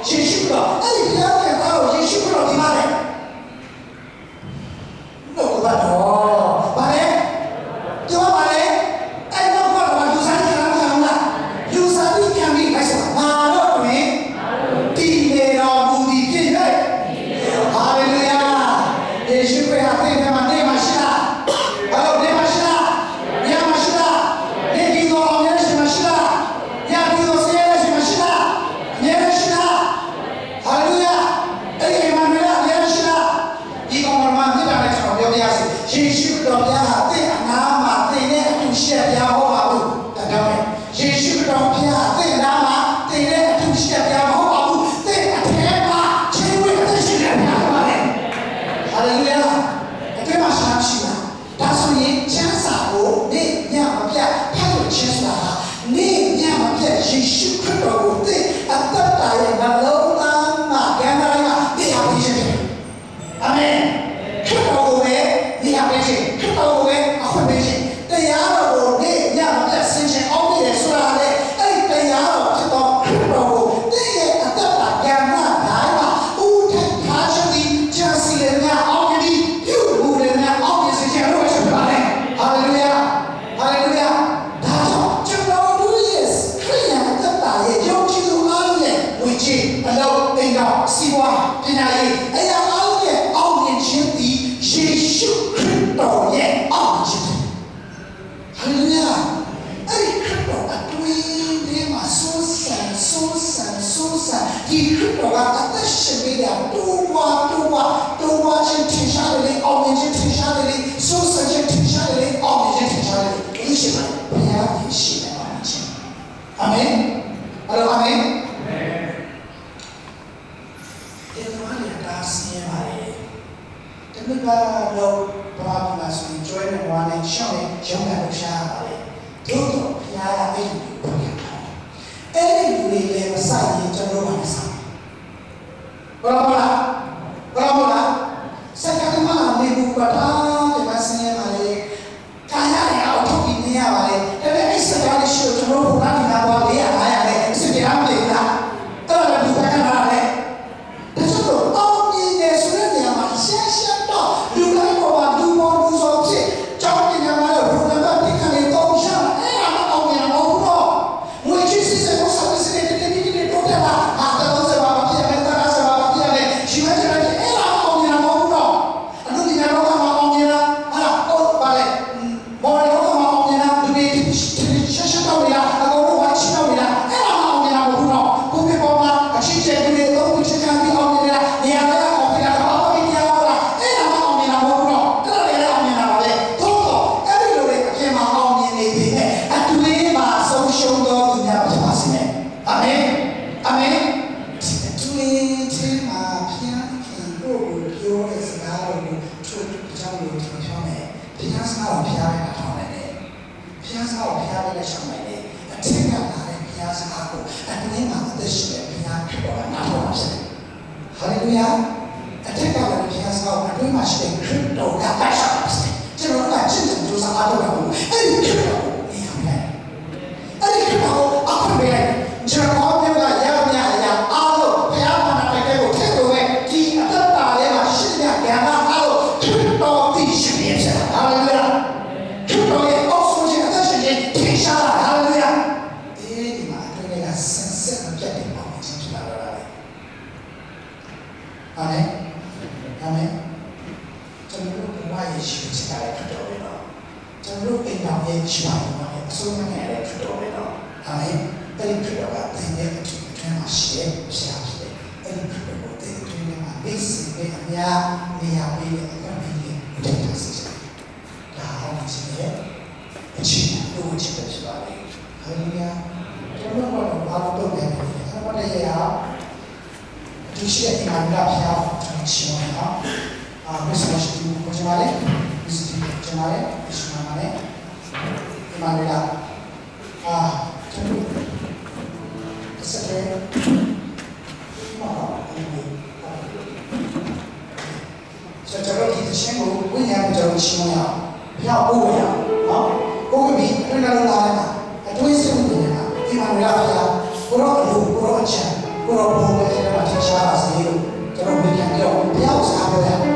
ယေရှုခရစ်တော်။ အဲ့ဒီဘုရားပြန်သွားတော့ယေရှုခရစ်တော်ဒီမှာလဲ။ နှုတ်ကပတ်တော်။ ဘာလဲ။ ပြောပါလေ။ အဲ့နှုတ်ကပတ်တော်ကလူစားပြီးခံလာမခံဘူးလား။ လူစားပြီးခံပြီး၊ လိုက်ဆိုပါ။ ငါတို့တွင်တည်နေတော်မူသည်ဖြစ်၍ Hallelujah. ယေရှုခရစ်ဟာသင့်ထဲမှာနေမှာရှိလား။ ဘာလို့နေမှာရှိလား။ နေမှာရှိလား။ နေပြီးတော့အောင်မြင်ခြင်းမရှိလား။ ညပြီးတော့ဆင်းရဲခြင်းမရှိလား။ အမြဲတမ်းရှိလား။ Hallelujah. အဲ့ဒီအမှန်တရားအမြဲတမ်းရှိလား။ ဒီကောင်မတော်မှာမေတ္တာနဲ့ကျွန်တော်ပြောပြရစီ။ ယေရှုခရစ်တော်ဘုရားဟာသင့်အနားမှာသင်နဲ့အတူရှိတဲ့ဘုရားမဟုတ်ပါဘူး။ ဒါကြောင့်လေယေရှုခရစ်တော်ဘုရားဟာသင့်အနားမှာသင်နဲ့အတူရှိတဲ့ဘုရားမဟုတ်ပါဘူး။ သင့်အထဲမှာချိန်ခွင်အသက်ရှင်တဲ့ဘုရားဖြစ်ပါတယ်။ Hallelujah. အတွင်းမှာရှင်မရှိလား။ ဒါဆိုရင်ချမ်းသာကိုနေ့ညမပြတ်ဖတ်လို့ခြင်းဆိုတာဟာ၊ နေ့ညမပြတ်ယေရှုခရစ်တော်ကိုသင့်အသက်တာရဲ့နှလုံးသားမှာကမ်းထားလိုက်မှ၊ နေ့ညမပြတ်ခြင်းဖြစ်တယ်။ အာမင်။ ခရစ်တော်ကိုပဲနေရာပေးခြင်း၊ ခရစ်တော်ကိုပဲအခွင့်ပေးခြင်း၊ တရားတော်ကိုနေ့ညမပြတ်ဆင်ခြင်အောက်မေ့တယ်ဆိုတာကလည်း၊ အဲ့ဒီတရားတော်ဖြစ်သောခရစ်တော်ကိုသင့်ရဲ့အသက်တာကဏ္ဍတိုင်းမှာဦးထိပ်ထားခြင်းသည်၊ ချမ်းသာလင်အောင်မြင်ပြီး၊ ပြုမှုလင်အောင်မြင်စေခြင်းအလို့အချက်ဖြစ်ပါတယ်။ Hallelujah. Hallelujah. ဒါကြောင့်ကျွန်တော်တို့ရဲ့ခရစ်ယာန်အသက်တာရဲ့ယုံကြည်သူအားလုံးရဲ့ငွေကြေး၊ အလုပ်၊ အိမ်ထောင်၊ စီးပွား၊ ပညာရေး၊ အရာအားလုံးရဲ့အောင်မြင်ခြင်းသည်ယေရှုခရစ်တော်ရဲ့အောင်မြင်ခြင်းဖြစ်တယ်။ Hallelujah. အဲ့ဒီခရစ်တော်အတွင်းထဲမှာစိုးစံ၊ စိုးစံ၊ စိုးစံ၊ ဒီခရစ်တော်ကအသက်ရှင်ပေးတာတိုးပွား၊ တိုးပွား၊ တိုးပွားခြင်းထင်ရှားတယ်လေ၊ အောင်မြင်ခြင်းထင်ရှားတယ်လေ၊ စိုးစံခြင်းထင်ရှားတယ်လေ၊ အောင်မြင်ခြင်းထင်ရှားတယ်လေ။ ဘယ်သူရှိမလဲ။ ဘုရားသခင်ရှိတယ်။ အောင်မြင်ခြင်း။ အာမင်။ အဲ့တော့အာမင်။ ဒီသမားတွေကဒါဆင်းရဲပါတယ်။ တစ်နှစ်ပတ်လုံးဗမာပြည်မှာဆိုရင်ကျွဲနဲ့နွားနဲ့ရှောက်နဲ့ရုန်းကန်လှုပ်ရှားရပါတယ်။ သို့သော်ဘုရားကအဲ့ဒီလူတွေကိုဖန်ဆင်းထားတယ်။ အဲ့ဒီလူတွေလည်းမဆိုင်ရင်ကျွန်တော်တို့ဘာနဲ့ဆိုင်လဲ။ ဘယ်တော့မှလား။ ဘယ်တော့မှလား။ စက္ကန့်တစ်ခါနေပူပါထားတယ်။ ဒါဆင်းရဲပါတယ်။ ကားရတယ်၊ အော်တိုတွေမြင်ရပါတယ်။ ဒါပေမဲ့အဲ့စကားလေးရှိလို့ကျွန်တော်တို့ဘုရားဒီနားသွားလေးရာငါးရာနဲ့အဆင်ပြေလား၊ မပြေဘူးလား။ အဲ့ဒါလည်းဘယ်သူဖန်ဆင်းထားတာလဲ။ ဒါကြောင့်မို့အောင်မြင်တယ်ဆိုတဲ့နေရာမှာရှင်းရှင်းတော့လူတိုင်းပေါ်မှာလူပေါ်လူစော်ဖြစ်၊ ကျောင်းပညာမှာလည်း roll number တစ်ခါနဲ့သုံးရ၊ အဲ့ဒါမှအောင်မြင်တာမဟုတ်ဘူးတော့။ ငွေကြေးစည်းစိမ်ဥစ္စာပစ္စည်းတွေတနေ့ပြီးတနေ့တိုးတက်လာ၊ အာ၊ သက်သုံးဆယ်ပါ၊ ဘာဖြစ်ရမလဲ၊ သက်ငါးဆယ်ပါ၊ ဘာဖြစ်ရမလဲ၊ လက်ဆောင်နိုင်တယ်။ အထက်ကလာတဲ့ဘုရားစကားကို အတွင်းမှာအသက်ရှင်တဲ့ဘုရားခရစ်တော်ကနားထောင်တာဖြစ်တယ်။ Hallelujah. အထက်ကလာတဲ့ဘုရားစကားကို အတွင်းမှာရှိတဲ့ခရစ်တော်ကနားထောင်တာဖြစ်တယ်။ ကျွန်တော်တို့ကကျင့်ကြံကြိုးစားအားထုတ်တာမဟုတ်ဘူး။ အဲ့ဒီခရစ်တော်ကိုနေရာပေးလိုက်။ အဲ့ဒီခရစ်တော်ကိုအခွင့်ပေးလိုက်။ ကျွန်တော်ပြောတာရသမျှအရာအားလုံး ဘုရားဘာသာတိုက်ပွဲကိုထည့်လို့ပဲ ဒီအသက်တာထဲမှာရှိသမျှကဏ္ဍအားလုံး ခရစ်တော်သိရှိခြင်းဖြစ်တာ။ Hallelujah. ခရစ်တော်ရဲ့အောက်ဆုံးခြင်းအသက်ရှင်ခြင်းထင်ရှားလာ။ Hallelujah. အေး ဒီမှာအတွင်းထဲကစင်စစ်မပြတ်တဲ့အောင်မြင်ခြင်းဖြစ်လာတော့တာပဲ။ အာမင်။ အာမင်။ ကျွန်တော်တို့ဘဝရဲ့ရည်ရွယ်ချက်ကလည်းခရစ်တော်ပဲနော်။ ကျွန်တော်တို့အိမ်ထောင်ရဲ့ရည်ရွယ်ချက်ကလည်းအဆုံးအမရတဲ့ခရစ်တော်ပဲနော်။ အာမင်။ အဲ့ဒီခရစ်တော်ကသင်ရဲ့အထူးအထွဲမှာရှိတဲ့ဘုရားဖြစ်တယ်။ အဲ့ဒီခရစ်တော်ကိုသင်အတွင်းထဲမှာနေ့စဉ်နဲ့အမျှနေရာပေးတဲ့အခွင့်အရေးကိုတင်ထားစေချင်တယ်။ ဒါအောင်မြင်ခြင်းရဲ့အချိန်ကိုလိုချင်တယ်ဖြစ်ပါတယ်။ Hallelujah. ကျွန်တော်တို့ကတော့ဘာလို့တုံ့ပြန်နေလဲ။ အဲ့တော့လည်းရအောင် အထူးရှိတဲ့ Emmanuel ဘုရားကိုကျွန်တော်ချီးမွမ်းရအောင်။ အာ Christmas ကိုချီးမွမ်းတယ်။ Christmas ကိုချီးမွမ်းတယ်။ Christmas မှာလည်း Emmanuel အာ ကျွန်တော်တစ်ဆက်တည်း ဒီမှာပါ။ ဆိုတော့ ကျွန်တော်ဒီသီချင်းကိုဝိညာဉ်ကိုကျွန်တော်ချီးမွမ်းရအောင်။ ဘုရားကိုကိုးကွယ်ရအောင်နော်။ ကိုးကွယ်ပြီး အတွင်းထဲမှာ အတွင်းစိတ်ဝိညာဉ်ထဲမှာ Emmanuel ဘုရား ကိုယ်တော်အလို၊ ကိုယ်တော်အကြံ၊ ကိုယ်တော်ဘုံပဲထဲမှာထင်ရှားပါစေလို့ ကျွန်တော်ဝန်ခံပြီးတော့ ဘုရားကိုစကားပြောရအောင်။